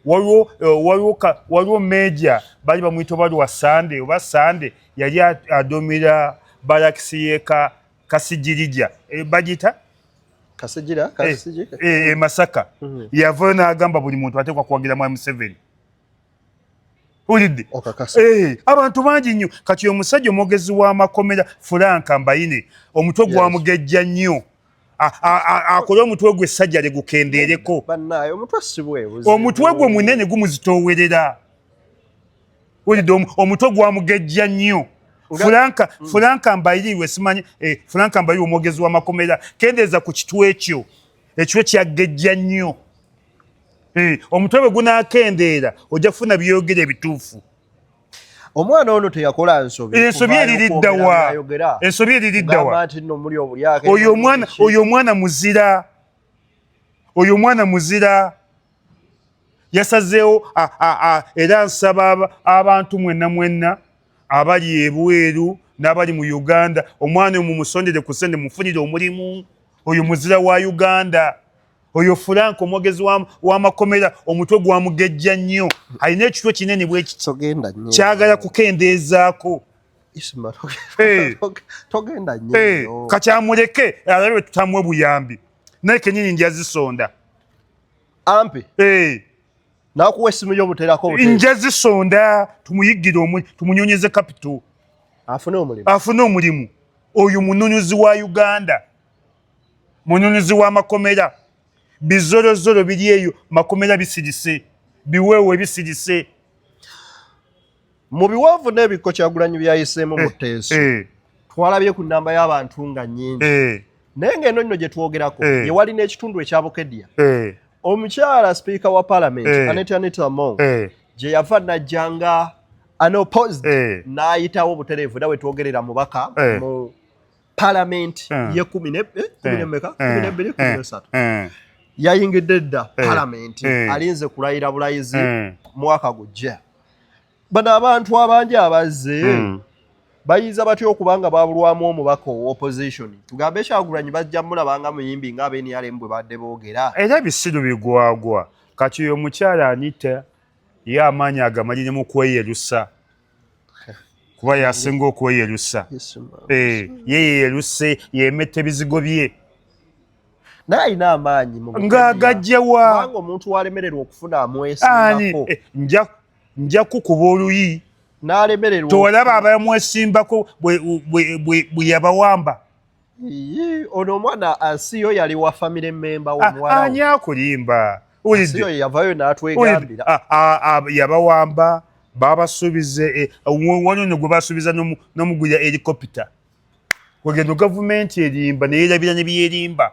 Waliwo meja bali bamuyita oba lwa Sande oba Sande, yali adomira balakisi yeka Kasigirija, bagiyita Kasigira, Kasigi. Masaka. Yavayo n'agamba buli muntu ateekwa kuwagira mwami Museveni. Wulidde? Okakasa. Abantu bangi nnyo. Kati omusajja omwogezi w'amakomera Frank Mbayine omutwe gwamugejja nnyo. Akole omutwe gwe essajja gukendeereko. Bannaaye omutwe si bwe buzibu. Omutwe gwe munene gumuzitoowerera. Wulidde, omutwe gwamugejja nnyo. Franka Mbayiriwe simanyi, Franka Mbayiriwe omwogezi w'amakomera, kendeeza ku kitwe ekyo, ekitwe kyagejja nnyo. Omutwe bwe gunaakendeera ojja kufuna byogera ebituufu. Omwana ono teyakola nsobi. Ensobi Kuvaayo eririddawa? kwogera by'ayogera. Ensobi eririddawa? Kugamba nti nno muli obulyake. Oyo omwana muzira, oyo omwana muzira yasazeewo. Era nsaba abantu mwenna mwenna abali ebweru n'abali mu Uganda, omwana oyo mumusondere ku ssente, mufunire omulimu. Oyo muzira wa Uganda. Oyo Frank omwogezi w'amakomera omutwe gwamugejja nnyo, alina ekitwe kinene bwe kiti. Togenda nnyo. Kyagala kukendeezaako. Isma, togenda nnyo. Kati amuleke alabe tutamuwe buyambi, naye kenyini njazisonda. Ampe. Nakuwa essimu y'obuteerako buteezi. Njazisonda tumuyigire, tumunyonyeze capital. Afune omulimu. Afune omulimu. Oyo mununuzi wa Uganda, mununuzi w'amakomera. Bizolozolo biri eyo makomera bisirise, biweewo ebisirise. Mu biwanvu n'ebikko Kyagulanyi byayiseemu mu tteeso, twalabye ku nnamba y'abantu nga nnyingi, naye ng'eno nno gye twogerako ye wali n'ekitundu ekya Bukedya, omukyala sipiika wa parliament Anita Anita Among gye yava najja nga unopposed n'ayitawo obutereevu, era we twogerera mubaka mu parliament ye kumi ne 12, 12, 13. Yayingidde dda parliament, alinze kulayira bulayizi mwaka gujja. Bano abantu abangi abazze Bayinza batya okuba nga babulwamu omubaka owa opposition? Tugambe Kyagulanyi bajja mulaba nga muyimbi nga aba NRM bwe badde boogera. Era bisiru bigwagwa. Kati oyo omukyala Anita ye amaanyi agamalire mu kweyerusa kuba yasinga okweyerusa. Eh, ye yeyeruse yemetta ebizigo bye. Naye alina amaanyi mu ng'agajjawa kubanga omuntu walemererwa okufuna amwesimbako. Eh, nja kukuba oluyi n'alemererwa. Tolaba abamwesimbako bwe yabawamba. Ono omwana asiyo yali wa family member w'omuwala. Ani akulimba? Asiyo yavayo n'atwegambira. Yabawamba babasuubize eh, wano gwe basuubiza n'omugulira helicopter. Wegendo gavumenti erimba neyerabira ne byerimba.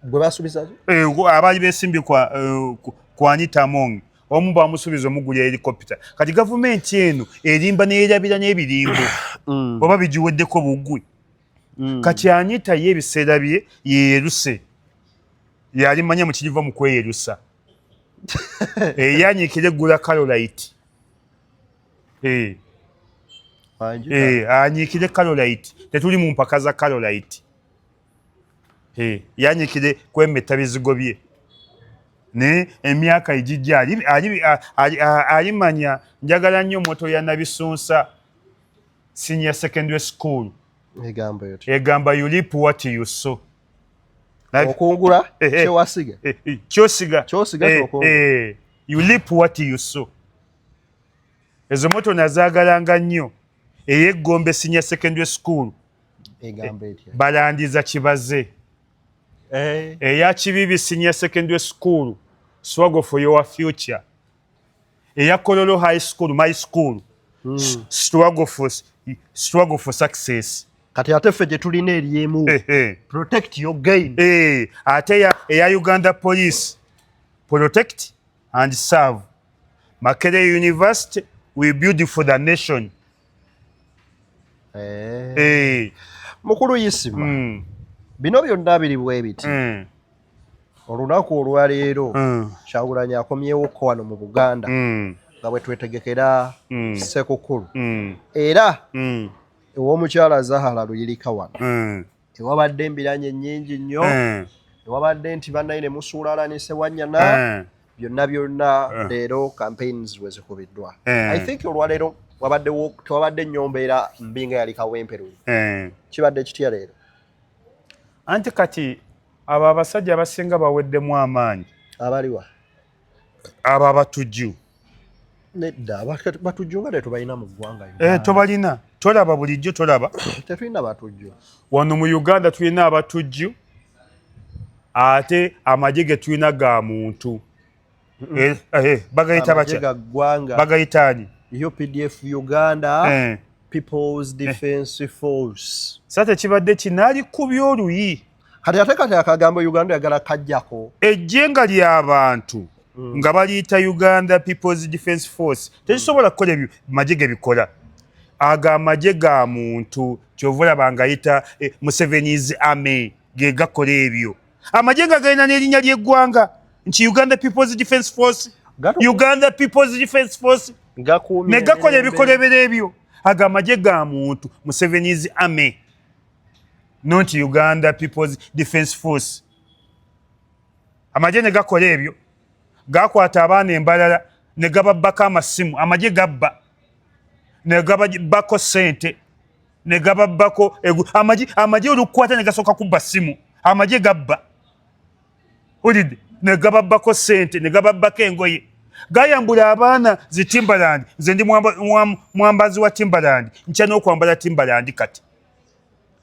Gwe basuubiza? Eh, abaali besimbye kwa eh, kwa Anita Among omu bamusuubiza omugulira helicopter. Kati gavumenti eno erimba neyerabira n'ebirimbo oba bigiweddeko bugwi. Kati Anita ye ebiseera bye yeeruse yalimanya mu kiriva mu kweyerusa. Eyanyiikira eggula Carolite. Anyiikire Carolite, tetuli mu mpaka za Carolite. Yanyiikire kwemetta bizigo bye naye emyaka egijja alimanya. Njagala nnyo moto ya Nabisunsa Senior Secondary School egamba you reap what you sow. Okungula kyewasiga. Kyosiga. Kyosiga. You reap what you sow. Ezo moto nazaagalanga nnyo. Ey'eggombe Senior Secondary School balandiza kibaze. Eya Kibibi Senior Secondary School, struggle for your future. Eya Kololo High School, my school, struggle for success. Kati ate ffe gye tulina eryemu, protect your gain. Ate eya Uganda Police, protect and serve. Makerere University, we build for the nation. Mukulu Isima, bino byonna biri bwe biti. Olunaku olwaleero Kyagulanyi akomyewokko wano mu Buganda nga bwe twetegekera Ssekukulu, era ew'omukyala Zahara Luyirika wano ewabadde embiranye ennyingi nnyo, ewabadde nti bannaye ne musuula Allan Ssewanyana, byonna byonna. Leero campaigns we zikubiddwa. I think olwaleero wabaddewo tewabadde nnyo mbeera mbi nga yali Kawempe. Kibadde kitya leero? Anti kati abo abasajja abasinga baweddemu amaanyi. Abaliwa? Abo abatujju. Nedda, batujju nga tetubalina mu ggwanga. Tobalina? Tolaba bulijjo? Tolaba? Tetulina batujju. Wano mu Uganda tulina abatujju, ate amagye ge tulina ga muntu. Bagayita Amagye batya? Ga ggwanga. Bagayita ani? UPDF, Uganda People's Defence Force. Sa tekibadde kinaalikubya oluyi. Kati ate kati akagambo Uganda yagala kajjako. Ejjenga ly'abantu nga baliyita Uganda People's Defence Force tekisobola kukola ebyo magye ge bikola. Ago amagye ga muntu, kyova olaba ngayita Museveni's army ge gakola ebyo. Amagye nga galina n'erinnya ly'eggwanga nti Uganda People's Defence Force, Uganda People's Defence Force, Gakuumye ne gakola emirembe. Ebikolebero ebyo. Ago amagye ga muntu, Museveni's army, not Uganda People's Defence Force. Amagye ne gakola ebyo, gakwata abaana embalala ne gababbako amasimu. Amagye gabba ne gababbako sente ne gababbako amagye olukukwata ne gasooka kubba simu. Amagye gabba, ulidde, ne gababbako sente ne gababbako engoye, gayambula abaana zi Timberland. Nze ndi mwambazi wa Timberland, nkya n'okwambala Timberland kati,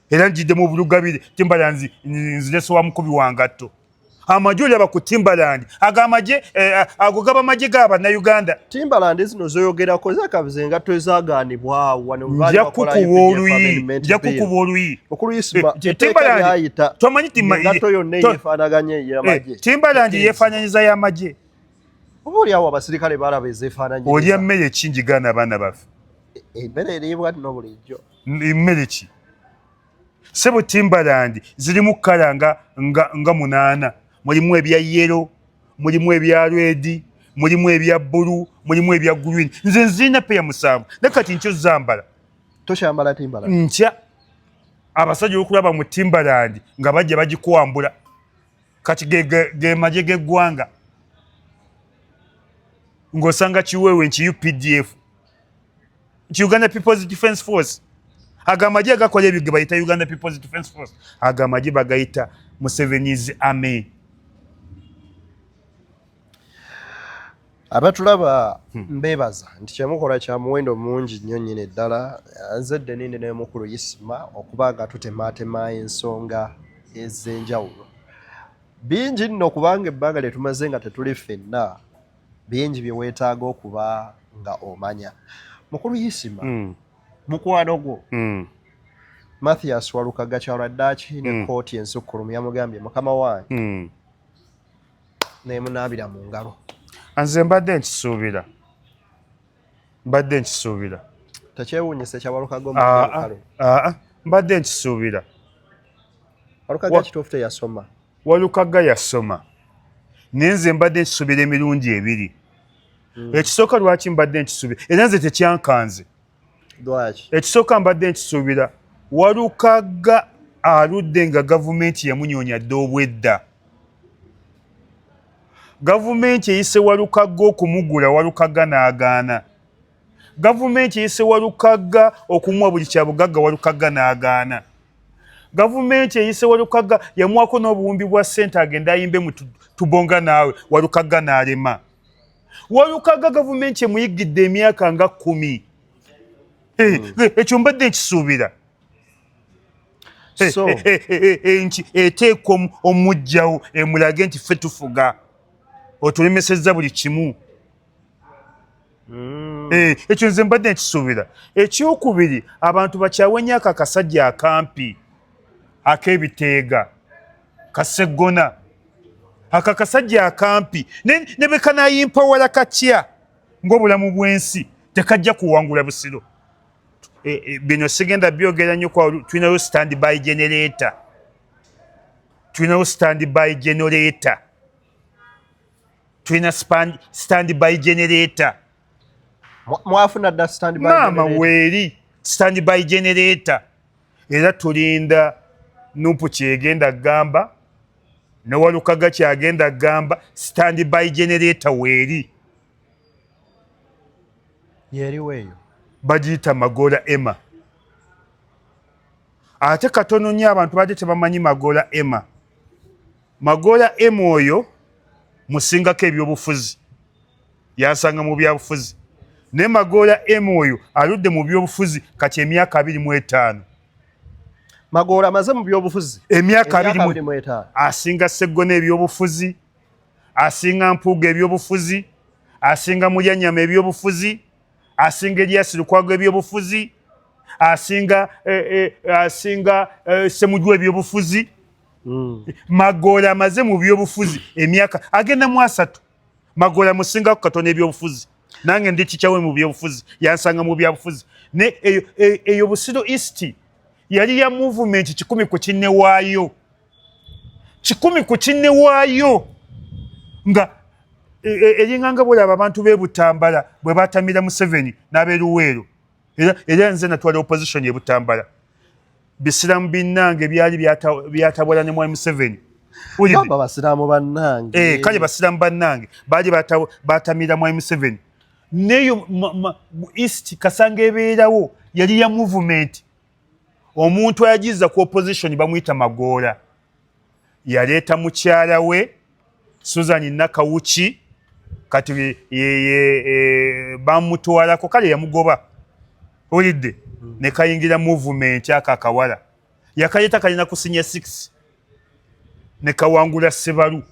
era njidde mu bulugabire Timberland nzirese wa mukubi wa ngatto. Amagye olaba ku Timberland, ago amagye ago gaba magye g'abannayuganda. Timberland zino zoyogerako zakabuze engatto ezagaanibwa wano baali Nja bakola kukuba UPDF oluyi amendment nja bill. kukuba oluyi. Okuluyisima etteeka Timberland, lyayita tomanyi engatto yonna eyefaanaganye ey'amagye. Timberland yeefaananyiza y'amagye. Oba oliawo abasirikale balaba ezeefaananyiriza. Olya mmere ki njigaana abaana baffe? Emmere eriibwa nno bulijjo. Mmere ki, sebo? Timberland zirimu kkala nga munaana. Mulimu ebya yellow, mulimu ebya red, mulimu ebya bbulu, mulimu ebya green. Nze nzirina peya 7 naye kati nkyo zambala. Tokyambala Timberland? Ntya abasajja okulaba mu Timberland nga bajja bagikuwambula. Kati ge magye g'eggwanga ng'osanga kiweewe nti UPDF, nti Uganda People's Defence Force. Ago amagye agakola ebyo ge bayita Uganda People's Defence Force, ago amagye bagayita Museveni's Army. Abatulaba mbeebaza nti kyemukola kya muwendo mungi nnyo nnyini ddala. Nze Ddeninde ne mukulu Isma okuba nga tutemaatema ensonga ez'enjawulo bingi nno, kubanga ebbanga lye tumaze nga tetuli ffenna, bingi bye weetaaga okuba nga omanya. Mukulu Isma, mukwano gwo Mathias Walukaga kyalwaddaaki ne kkooti ensukkulumu yamugambye, "Mukama wange, nemunaabira mu ngalo." Nze mbadde nkisuubira, mbadde nkisuubira. Tekyewuunyisa ekya Walukaga? Aa, omukalu aa, mbadde nkisuubira. Walukaga kituufu teyasoma? Walukaga yasoma, naye nze mbadde nkisuubira emirundi ebiri. Ekisooka, lwaki mbadde nkisuubira era nze tekyankanze? Lwaki? Ekisooka, mbadde nkisuubira, Walukaga aludde nga gavumenti yamunyoonya dda obwedda. Gavumenti eyise Walukaga okumugula, Walukaga n'agaana. Gavumenti eyise Walukaga okumuwa buli kyabugagga, Walukaga n'agaana. Gavumenti eyise Walukaga, yamuwako n'obuwumbi bwa ssente agende ayimbe mu Tubonga Naawe, Walukaga n'alema. Walukaga gavumenti emuyigidde emyaka nga 10. Ekyo mbadde nkisuubira. So Nti eteekwa omuggyawo, emulage nti ffe tufuga, otulemesezza buli kimu. Ekyo nze mbadde nkisuubira. Ekyokubiri, abantu bakyawe nnyo ako akasajja akampi ak'ebiteega kaseggona. Ako akasajja akampi ne bwe kanayimpawala katya ng'obulamu bw'ensi, tekajja kuwangula Busiro. Bino sigenda byogera nnyo kwa tulinayo stand by generator, tulinayo stand by generator, tulina stand by generator. Mwafuna dda stand by Maama generator? Weeri stand by generator, era tulinda NUP kyegenda gamba ne Walukaga kyagenda gamba. Stand by generator weeri. Yeriwo eyo? Bagiyita Magola Emma. Ate katono nnyo, abantu badde tebamanyi Magola Emma. Magola Emma oyo musingako ebyobufuzi, yansanga mu byabufuzi, naye Magola Emma oyo aludde mu byobufuzi kati emyaka 25. Magoola amaze mu byobufuzi emyaka abiri 25. Asinga Seggona ebyobufuzi, asinga Mpuuga ebyobufuzi, asinga Mulyanyama ebyobufuzi, asinga Erias Lukwago ebyobufuzi, asinga Semujju ebyobufuzi. Magoola amaze mu byobufuzi emyaka agenda mu 30. Magoola musingako katono ebyobufuzi, nange ndi kikyawe mu byobufuzi, yansanga mu byabufuzi. Ne eyo Busiro East yali ya movement 100 ku kinne waayo, 100 ku kinne waayo, nga eringanga bwolaba abantu b'e Butambala bwe batamira Museveni n'ab'eruweero. Era nze natwala opposition e Butambala. Bisiramu binnange byali byatabwala ne mwami Museveni. Owulidde? Gamba basiraamu bannange. Kale basiramu bannange baali batamira mwami Museveni. Neyo East kasanga ebeerawo yali ya movement. Omuntu ayagiza ku opposition bamuyita Magoola, yaleeta mukyala we Susan Nakawuki. Kati bamutwalako, kale yamugoba, owulidde, ne kayingira movement. Ako akawala yakaleeta kalina kusinya 6 ne kawangula Sebalu.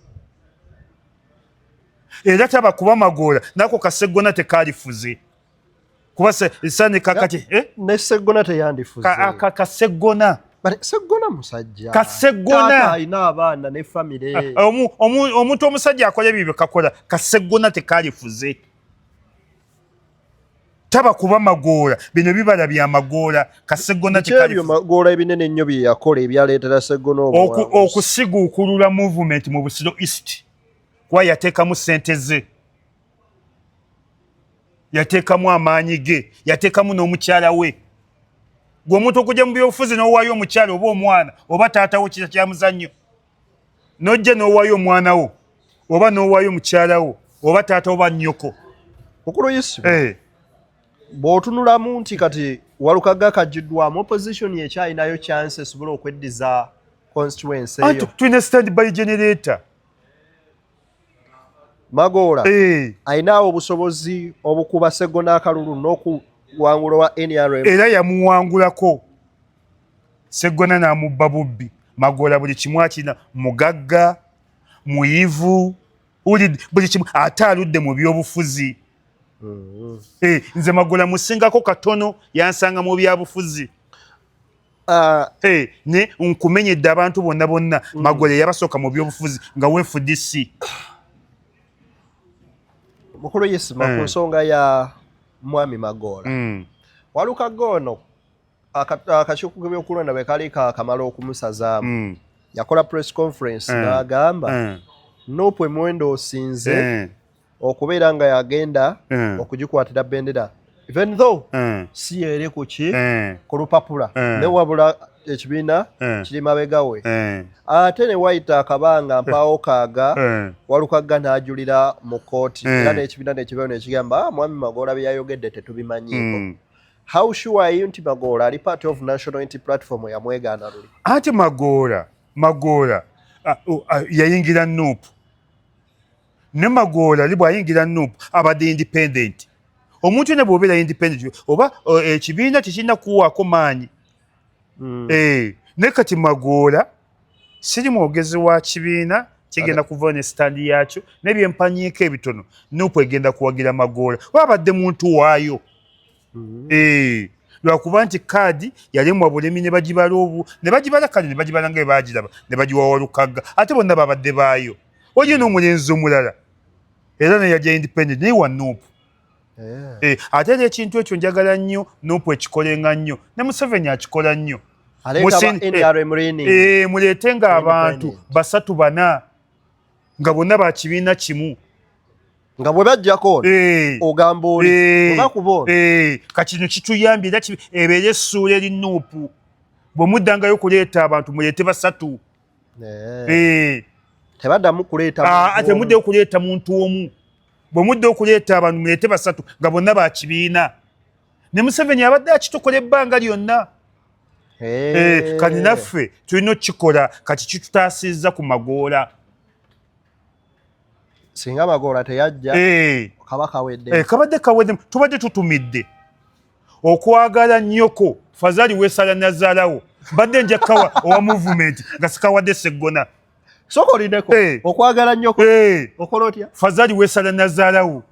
Era taba kuba Magoola nako Kaseggona tekalifuze kuba sane kakati, eh? Ne Seggona teyandifuze. Kaseggona. But Seggona musajja. Kaseggona. Taata alina abaana ne famire. Omuntu omusajja akola ebyo byekakola, Kaseggona tekalifuze. Taba kuba Magoola, bino bibala bya Magoola. Kaseggona Biki ebyo tekalifuze. Magoola ebinene ennyo bye yakola ebyaleetera Seggona obuwanguzi? Okusiguukulula movement mu Busiro East, kuba yateekamu ssente ze, yateekamu amaanyi ge, yateekamu n'omukyala we. Gwe omuntu okujja mu byobufuzi n'owaayo omukyala oba omwana oba taata wo kita kya muzannyo, n'ojja n'owaayo omwana wo oba n'owaayo omukyala wo oba taata oba nnyoko. Mukulu Yusuf, eh. Bw'otunulamu nti kati Walukagga kagiddwamu, opposition ekyalinayo chance esobola okweddiza constituency eyo? Tulina stand by generator. Magoola eh. Ayinaawo obusobozi obukuba Sseggona akalulu n'okuwangula wa NRM? Era yamuwangulako Sseggona n'amubba bubbi. Magoola buli kimu akirina, mugagga, muyivu, buli kimu, ate aludde mu byobufuzi. Eh, nze Magoola musingako katono, yansanga mu byabufuzi. Hey, ne nkumenyedde abantu bonna bonna. Magoola yabasooka mu byobufuzi nga WFDC. Mukulu Yisima, ku nsonga ya mwami Magoola, Walukagga ono akakiiko k'ebyokulonda bwe kali kakamala okumusazaamu, yakola press conference n'agamba NUP emiwendo osinze okubeera nga yagenda okugikwatira bendera, even though si yeri kuki ku lupapula, ne wabula ekibiina kiri mabega we. Ate ne wayita akabanga mpaawo kaaga, Walukagga n'ajulira mu kkooti, era n'ekibiina nekibeewo nekigamba, "Ah, mwami Magoola bye yayogedde tetubimanyiiko." How sure are you nti Magoola ali part of National Unity Platform yamwegaana luli? Anti Magoola yayingira NUP, ne Magoola li bw'ayingira NUP abadde independent. Omuntu ne bw'obeera independent oba ekibiina tekirina kuwaako maanyi. Eh, ne kati Magoola siri mwogezi wa kibiina, kigenda kuva ne stand yakyo nebyempanyiiko ebitono. NUP egenda kuwagira Magoola, wabadde muntu waayo. Eh, lwakuba nti kaadi yalemwa bulemi ne bagibala obu ne bagibala, kale ne bagibala nga bagiraba ne bagiwa Walukagga, ate bonna babadde baayo. Waliyo n'omulenzi omulala era naye yajja independent, naye wa NUP. Eh, ate era ekintu ekyo njagala nnyo NUP ekikolenga nnyo, ne Museveni akikola nnyo. Aleeta aba NRM leaning. Eh, muleete nga abantu Independent. basatu bana nga bonna ba kibiina kimu. Nga bwe bajjako ono, ogamba oli bwe bakuba ono. Eh, kati kino kituyambye era ebeere essuula eri NUP. Bwe muddangayo okuleeta abantu, muleete basatu. Tebaddamu kuleeta Ah, muntu omu. Temuddeyo kuleeta muntu omu. Bwe mudde okuleeta abantu, muleete basatu nga bonna ba kibiina. Ne Museveni abadde akitukola ebbanga lyonna. Eh, kati naffe tulina okukikola. Kati kitutaasizza ku Magoola. Singa Magoola teyajja, kaba kawedde. Eh, kabadde kaweddemu. Tubadde tutumidde okwagala nnyoko fazali weesala nazaalawo. Mbadde nja kawa owa movement nga sikawadde Seggona. Sooka olindeko. Okwagala nnyoko, okola otya? Fazali weesala nazaalawo,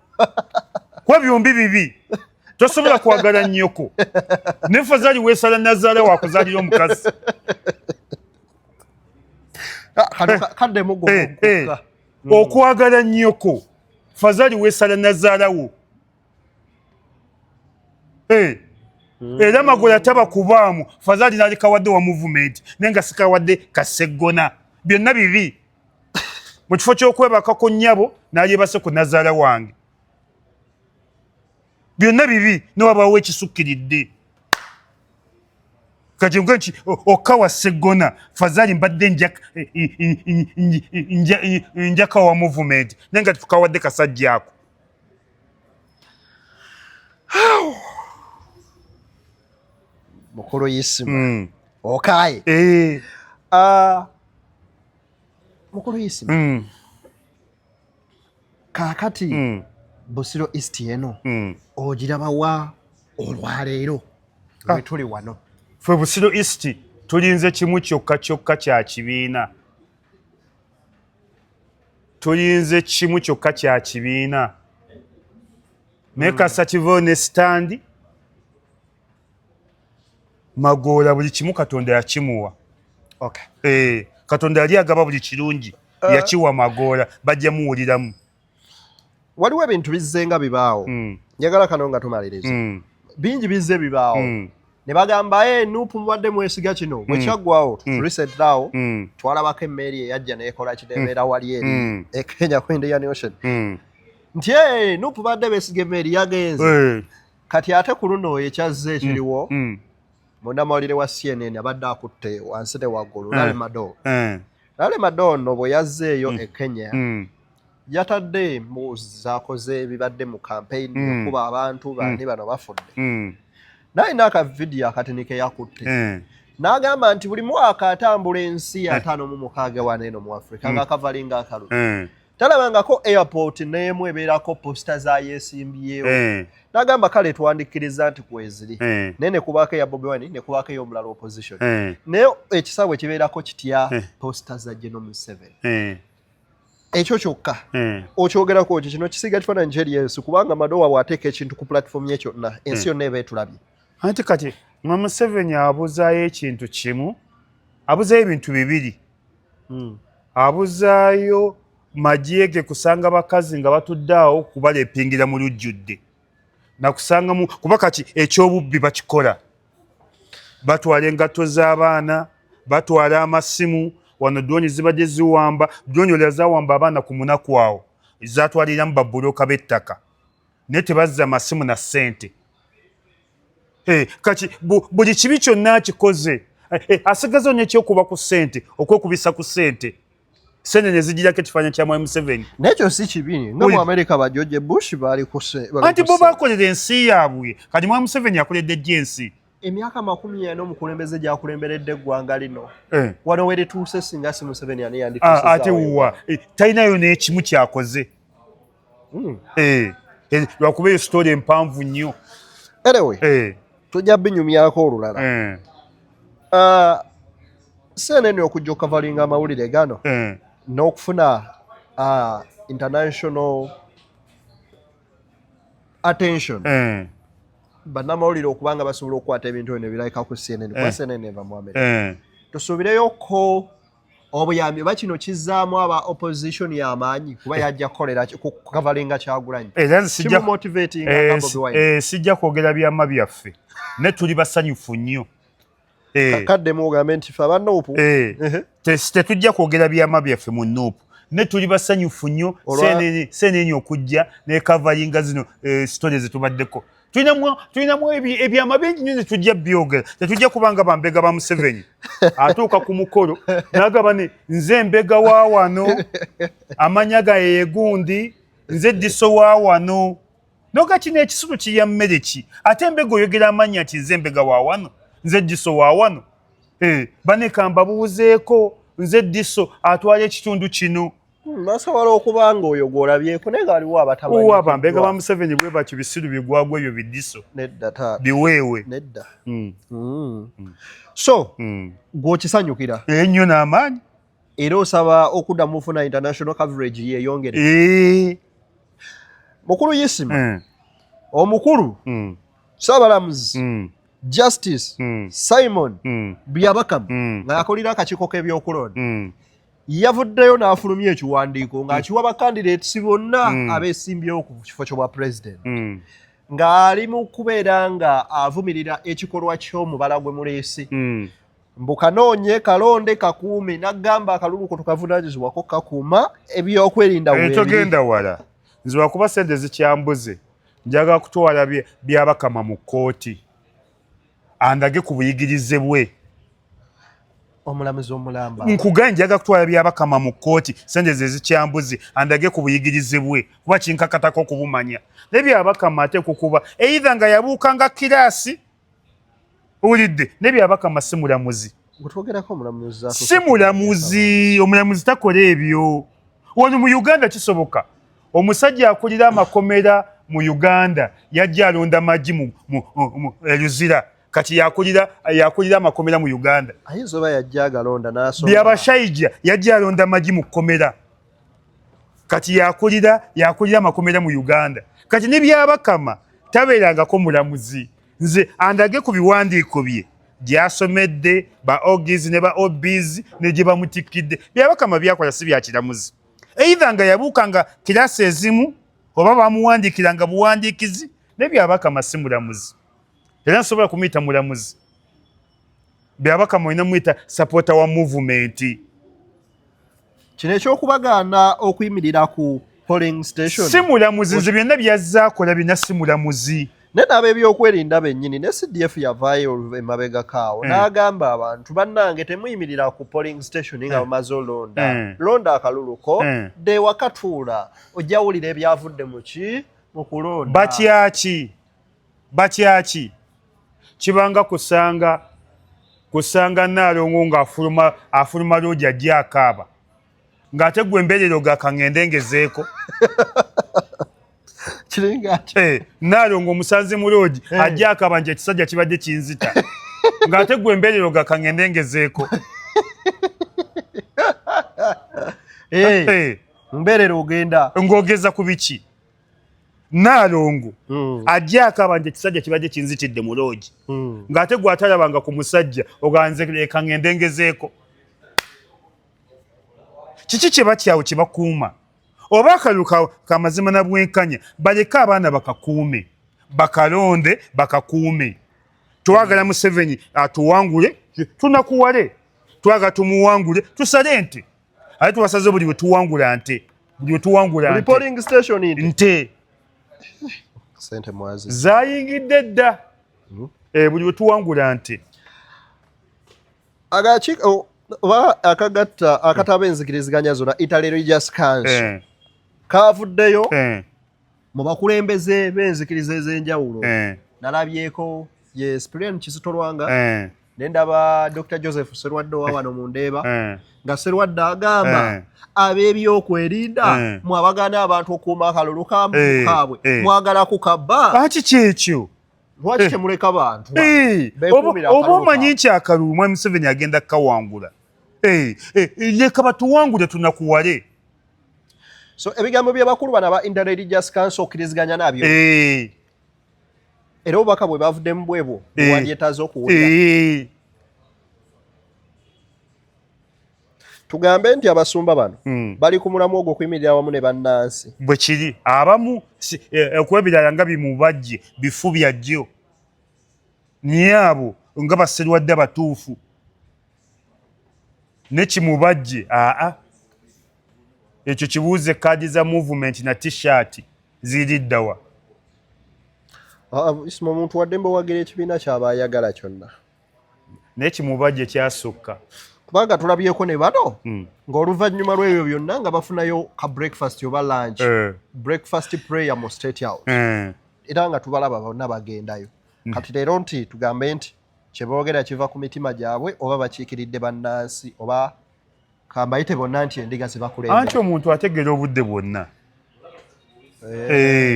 kuba byombi bibi. Tosobola kwagala nnyoko ne fazali weesala nazaalawo akuzaalira omukazi. Ah, kano kaddemu gwo. Okwagala nnyoko fazali weesala nazaalawo. Era Magola taba kubaamu fazali nalikawadde wa movement, naye nga sikawadde Kaseggona. Byonna bibi. Mu kifo ky'okwebaka ku nnyabo, nalyebase ku nazaala wange. Byonna bibi newabaawo ekisukkiridde. Kati nge nti okawa Seggona fazali, mbadde njakawa movement, naye nga tukawadde kasajja ako. Mukulu Yisima, okaye. Eh. Ah, mukulu Yisima, kaakati Busiro East eno ogirabawa olwaleero lwe tuli wano? Ffe Busiro East tulinze kimu kyokka kyokka kya kibiina. Tulinze kimu kyokka kya kibiina, naye kasa kivayo ne stand. Magoola buli kimu Katonda yakimuwa. Eh, Katonda yali agaba buli kirungi, yakiwa Magoola, bajja muwuliramu. Waliwo ebintu bizze nga bibaawo. Njagala kano nga tumaliriza. Bingi bizze bibaawo ne bagamba, "Eh, NUP mubadde mwesiga kino." Bwe kyaggwawo, recently awo twalabako emmeeri eyajja neekola kineebeera wali eri e Kenya ku Indian Ocean, nti, "Eh, NUP badde beesiga emmeeri, yagenze." Kati ate ku luno ekyazze ekiriwo, Munnamawulire wa CNN abadde akutte wansi ne waggulu, Larry Madowo. Larry Madowo nno bwe yazzeeyo e Kenya, yatadde emboozi z'akoze ebibadde mu campaign, okuba abantu bani bano bafudde, n'alina akavidiyo akatini ke yakutte, n'agamba nti buli mwaka atambula ensi 56 wano eno mu Africa ng'akavalinga akalulu, talabangako airport n'emu ebeerako poster za yeesimbyewo. N'agamba kale twandikkiriza nti kweziri, naye ne kubaako eya Bobi Wine, ne kubaako ey'omulala opposition, naye ekisaawe kibeerako kitya poster za General Museveni? Ekyo kyokka okyogerako ki? Kino kisiga kifaananyi kyeri ensi, kubanga Madowa bw'ateeka ekintu ku platform ye kyonna, ensi yonna eba etulabye. Anti kati nga Museveni abuzaayo ekintu kimu, abuzaayo ebintu bibiri. Abuzaayo magye ge kusanga bakazi nga batudde awo kubalepingira mu lujjudde, nakusangamu, kuba kati ekyobubbi bakikola, batwala engatto z'abaana, batwala amasimu. Wano drone zibadde ziwamba, drone olala zawamba abaana ku munaku awo, zatwaliramu babuloka b'ettaka, naye tebazza masimu na ssente. Kati buli kibi kyonna akikoze, asigaza nekyokuba ku ssente, okwekubisa ku ssente, sente ne zigirako ekifaananyi kya Mwami Museveni. N'ekyo si kibi, nga mu Amerika ba George Bush baali ku bali anti ku bo ssente. Bakolera ensi yaabwe. Kati Mwami Museveni akoledde gye ensi. Emyaka 40 omukulembeze gy'akulemberedde eggwanga lino, wano we lituuse, singa si Museveni ani yandituusizaawo? Ate wa talinayo n'ekimu kyakoze. Lwakuba eyo story empanvu nnyo. Anyway, tujja binyumyako olulala. Ah, CNN okujja okukavalinga amawulire gano n'okufuna international attention, bannamawulire okuba nga basobola okukwata ebintu bino ebirabika ku CNN, kuba CNN eva mu America, tusuubireyoko obuyambi oba kino kizzaamu aba opposition y'amaanyi, kuba yajja kukolera kukavalinga Kyagulanyi, Era nze sijja kimumotivatinga nga Bobi Wine. Sijja kwogera byama byaffe, ne tuli basanyufu nnyo. Kaddemu ogambe nti fe aba NUP. Tetujja kwogera byama byaffe mu NUP, ne tuli basanyufu nnyo. CNN okujja nekavalinga zino story zetubaddeko, tulinamu ebyama bingi nnyo netujja byogera. Tetujja kubanga bambega ba Museveni atuuka ku mukolo nagaba ne nze mbega wa wano, amanya ga yegundi, nze diso wa wano, noga kino ekisulo kirya mmere ki? Ate embega oyogera amannya nti nze mbega wa wano, nze diso wa wano. Baneka mbabuuzeeko, nze diso atwala ekitundu kino. Basobola okuba nga oyo gw'olabyeko, naye nga waliwo abatamanyi. Abambega ba Museveni bwe batyo, bisiru bigwagwa ebyo bidiso. Nedda taata. Biweewe. Nedda. So gw'okisanyukira? Ennyo n'amaanyi. Era osaba okuddamu ofuna international coverage yeeyongere? Mukulu Yisima, omukulu Ssaabalamuzi Justice Simon Byabakama, nga yakolera akakiiko k'ebyokulonda, yavuddeyo n'afulumya ekiwandiiko ng'akiwa bacandidates bonna abeesimbyewo ku kifo ky'obwa president, ng'ali mu kubeera nga avumirira ekikolwa ky'omubala gwe muleese, mbu kanoonye kalonde kakuume, n'agamba akalulu ko tukavunaanyizibwako kakuuma ebyokwerinda weebiri. Togenda wala, nze wakuba sente zikyambuze, njagala kutwala Byabakama mu kkooti andage ku buyigirize bwe. Omulamuzi omulamba. Nkugambye, njagala kutwala Byabakama mu kkooti, sente ze zikyambuze, andage ku buyigirize bwe, kuba kinkakatako okubumanya. Naye Byabakama ate kukuba either nga yabuukanga kiraasi, owulidde? Naye Byabakama si mulamuzi. Gwe twogerako omulamuzi atuuka. Si mulamuzi. Omulamuzi takola ebyo. Wano mu Uganda kisoboka. Omusajja akulira amakomera mu Uganda yajja alonda magi mu Luzira, kati yakulira amakomera mu Uganda. Ayinza oba yajja agalonda n'asoma. Byabashaija yajja alonda magi mu kkomera, kati yakulira amakomera mu Uganda. Kati ne Byabakama tabeerangako mulamuzi. Nze andage ku biwandiiko bye gyasomedde, ba ogis ne ba obs ne gye bamutikkidde. Byabakama byakola si bya kiramuzi, either nga yabuukanga kirasi ezimu oba bamuwandiikiranga buwandiikizi. Ne Byabakama si mulamuzi, era nsobola kumuyita mulamuzi. Byabakama olina muyita supporter wa movement. Kino ekyokubagaana okuyimirira ku polling station. Si mulamuzi. Nze byonna byazze akola byonna si mulamuzi. Naye n'ab'ebyokwerinda bennyini ne CDF yavaayo emabegako awo n'agamba abantu, bannange, temuyimirira ku polling station nga bamaze olonda. Londa akalulu ko, dda ewaka, tuula, ojja wulira ebyavudde mu ki, mu kulonda. Batyaki, batyaki? Kibanga kusanga Naalongo ng'afuluma, afuluma loogi, ajja akaaba, ng'ate gwe embeerero gakaŋŋende ngezeeko. Kiringa ati. Naalongo omusanze mu loogi, ajja akaaba nti ekisajja kibadde kinzita, ng'ate gwe embeerero gakaŋŋende ngezeeko. Mbeerera ogenda. Ng'ogeza ku biki? Naalongo ajja akaaba nti ekisajja kibadde kinzitidde mu loogi, ng'ate gwe atalabanga ku musajja oganze leka ŋŋende ngezeeko. Kiki kye batyawo kye bakuuma? Oba akalulu kamazima na bwenkanya, baleke abaana bakakuume, bakalonde, bakakuume. Twagala Museveni atuwangule tunakuwale, twagala tumuwangule tusale ente, ate tubasaze buli bwe tuwangula nte, buli bwe tuwangula buli nte. Polling station nti nte. Sente mwazi zayingidde dda. Buli bwe tuwangula nte. Akakiiko oba akagatta akataba enzikiriziganya zonna, Interreligious Council, kavuddeyo mu bakulembeze b'enzikiriza ez'enjawulo. Nalabyeko ye Cyprian Kizito Lwanga, ne ndaba Dr Joseph Serwadde owa wano mu Ndeeba, nga Serwadde agamba ab'ebyokwerinda, mwabagaana abantu okuuma akalulu kaabwe, mwagala kukabba. Lwaki kyekyo? Lwaki temuleka bantu Oba omanyi nti akalulu mwami Museveni agenda kukawangula, leka batuwangule tunakuwale. So ebigambo by'abakulu bano aba Interreligious Council okkiriziganya nabyo? Era obubaka bwe bavuddemu bwebwo bwewandyetaaze okuwulira? Tugambe nti abasumba bano bali ku mulamu ogw'okuyimirira wamu ne bannansi? Bwe kiri. Abamu okuba ebirala nga bimubajje bifu byajjo, naye abo nga baserwadde abatuufu ne kimubajje aa ekyo kibuuze, kaadi za movement na T-shirt ziri ddawa? Ah, Isma, omuntu waddembe owagira ekibiina kyaba ayagala kyonna. Naye kimubajje kyasukka. Kubanga tulabyeko ne bano ng'oluvannyuma lw'ebyo byonna nga bafunayo ka breakfast oba lunch, breakfast prayer mu State House, era nga tubalaba bonna bagendayo. Kati leero nti tugambe nti kyeboogera kiva ku mitima gyabwe, oba bakiikiridde bannansi, oba kambayite bonna nti endiga zebakulembera? Anti omuntu ategeera obudde bwonna.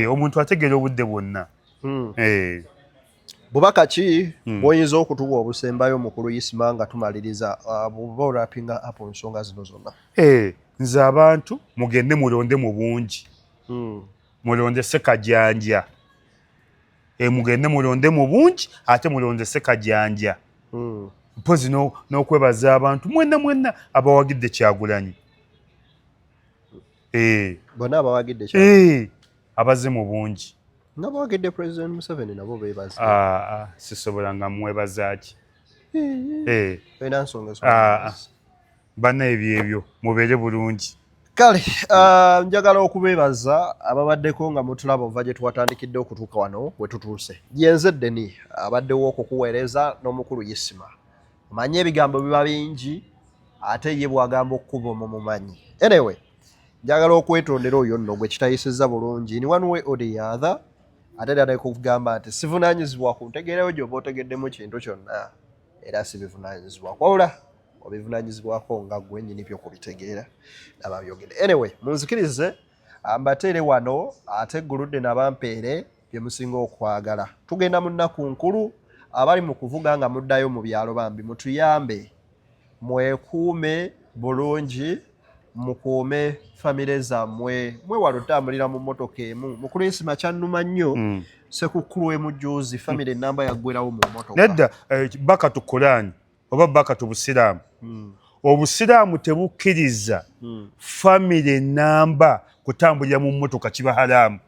Omuntu ategeera obudde bwonna. Bubaka ki bw'oyinza okutuwa obusembayo, mukulu Isima, nga tumaliriza, buba owrappinga up nsonga zino zonna? Nze abantu mugende mulonde mu bungi. Mulonde Sekajanja. Mugende mulonde mu bungi, ate mulonde Sekajanja. Mpozi n'okwebaza abantu mwenna mwenna abawagidde Kyagulanyi. Bonna abawagidde? Abazze mu bungi. Nga bawagidde President Museveni nabo beebaza? Ah, ah, sisobola nga mwebaza ki? Olina nsonga? Ah, ah. Banna, ebyo ebyo, mubeere bulungi. Kale njagala okubeebaza ababaddeko nga mutulaba ova gye twatandikidde okutuuka wano we tutuuse. Yenze Deni abaddewo okukuweereza n'omukulu Isima. Omanye ebigambo biba bingi, ate ye bw'agamba okkuba omumumanyi. Anyway, njagala okwetondera oyo nno gwe kitayisizza bulungi in one way or the other, ate era nekugamba nti sivunaanyizibwa ku ntegeerayo gy'oba otegeddemu kintu kyonna, era sibivunaanyizibwa, wabula obivunaanyizibwako nga ggwe nnyini byo kubitegeera nababyogedde. Anyway, munzikirize mbateere wano, ate egguludde nabampeere bye musinga okwagala. Tugenda mu nnaku nkulu, abali mu kuvuga nga muddayo mu byalo, bambi mutuyambe, mwekuume bulungi, mukuume famire zammwe, mwewale otambulira mu mmotoka emu. Mukulu Isima, kyannuma nnyo, sekukkulu emujjuuzi famire enamba yaggwerawo mu mmotoka. Nedda, baka tu Kuraani oba baka tu Busiraamu. Obusiraamu tebukkiriza famire namba kutambulira mu mmotoka, kiba haraamu.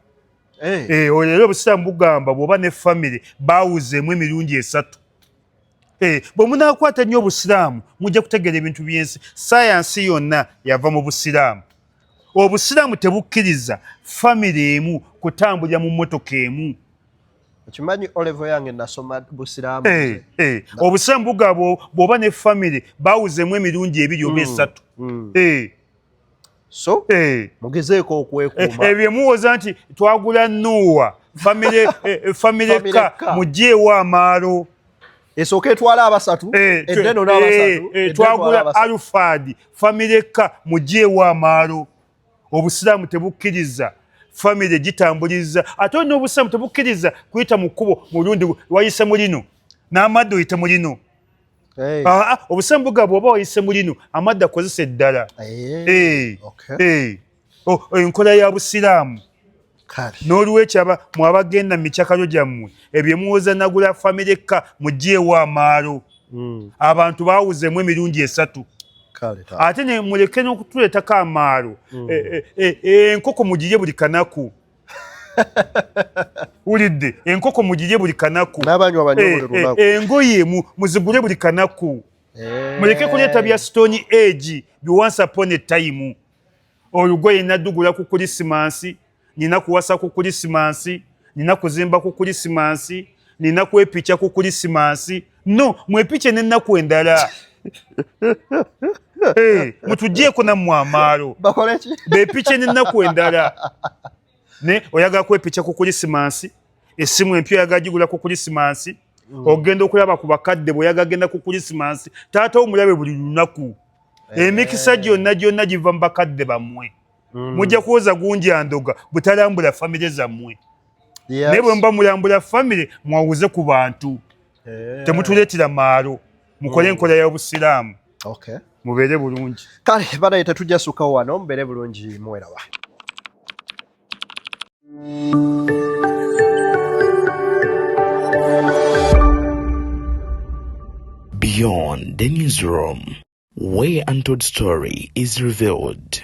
Era obusiraamu bugamba bw'oba ne famire baawuzeemu emirundi 3. Bwe munaakwata nnyo obusiraamu mujja kutegeera ebintu by'ensi. Sayansi yonna yava mu busiraamu. Obusiraamu tebukkiriza famire emu kutambulira mu mmotoka emu. Okimanyi O level yange nasoma busiraamu. Eh, eh. Obusiraamu bugaba bw'oba ne famire bawuzemu emirundi ebiri oba esatu. So mugezeeko okwekuuma. Ebyo muwoza nti twagula Nuuwa famire famire ka mugyewo amaalo. Esooka etwala abasatu, eddeno n'abasatu. Twagula Alufadi famire ka mugyewo amaalo. Obusiraamu tebukkiriza famire gitambuliza, ate n'obusiraamu tebukkiriza kuyita mu kkubo mulundi wayise mu lino n'amadda oyite mu lino. Obusiraamu bugaba bw'oba wayise mu lino amadda akozesa eddala. Enkola ya busiraamu. N'olwekyo mwabagenda mu mikyakalo gyammwe ebyo muwoza nagula famire ka mugyewo amaalo. Abantu baawuzemu emirundi esatu. Ate ne muleke n'okutuleetako amaalo. Enkoko mugirye buli kanaku. Wulidde, enkoko mugirye buli kanaku. Engoye muzigule buli kanaku. Muleke kuleeta bya stone age bi once upon a time. Olugoye naddugula ku Krisimansi, nina kuwasa ku Krisimansi, nina kuzimba ku Krisimansi, nina kwepicha ku Krisimansi. No, mwepiche n'ennaku endala. Mutugyeko nammwe amaalo. Beepiche n'ennaku endala. Ne oyagala kwepicha ku Krisimansi, essimu empya oyagala gigula ku Krisimansi, ogenda okulaba ku bakadde bw'oyagala genda ku Krisimansi, taata wo mulabe buli lunaku. Emikisa gyonna gyonna giva mu bakadde bammwe. Mujja kuwoza gungi andoga butalambula famire zammwe. Naye bwe muba mulambula famire mwawuze ku bantu. Temutuleetera maalo, mukole enkola y'obusiraamu. Mubeere bulungi. Kale banaye tetujja sukkawo wano, mubeere bulungi muweraba. Beyond the Newsroom, where untold story is revealed.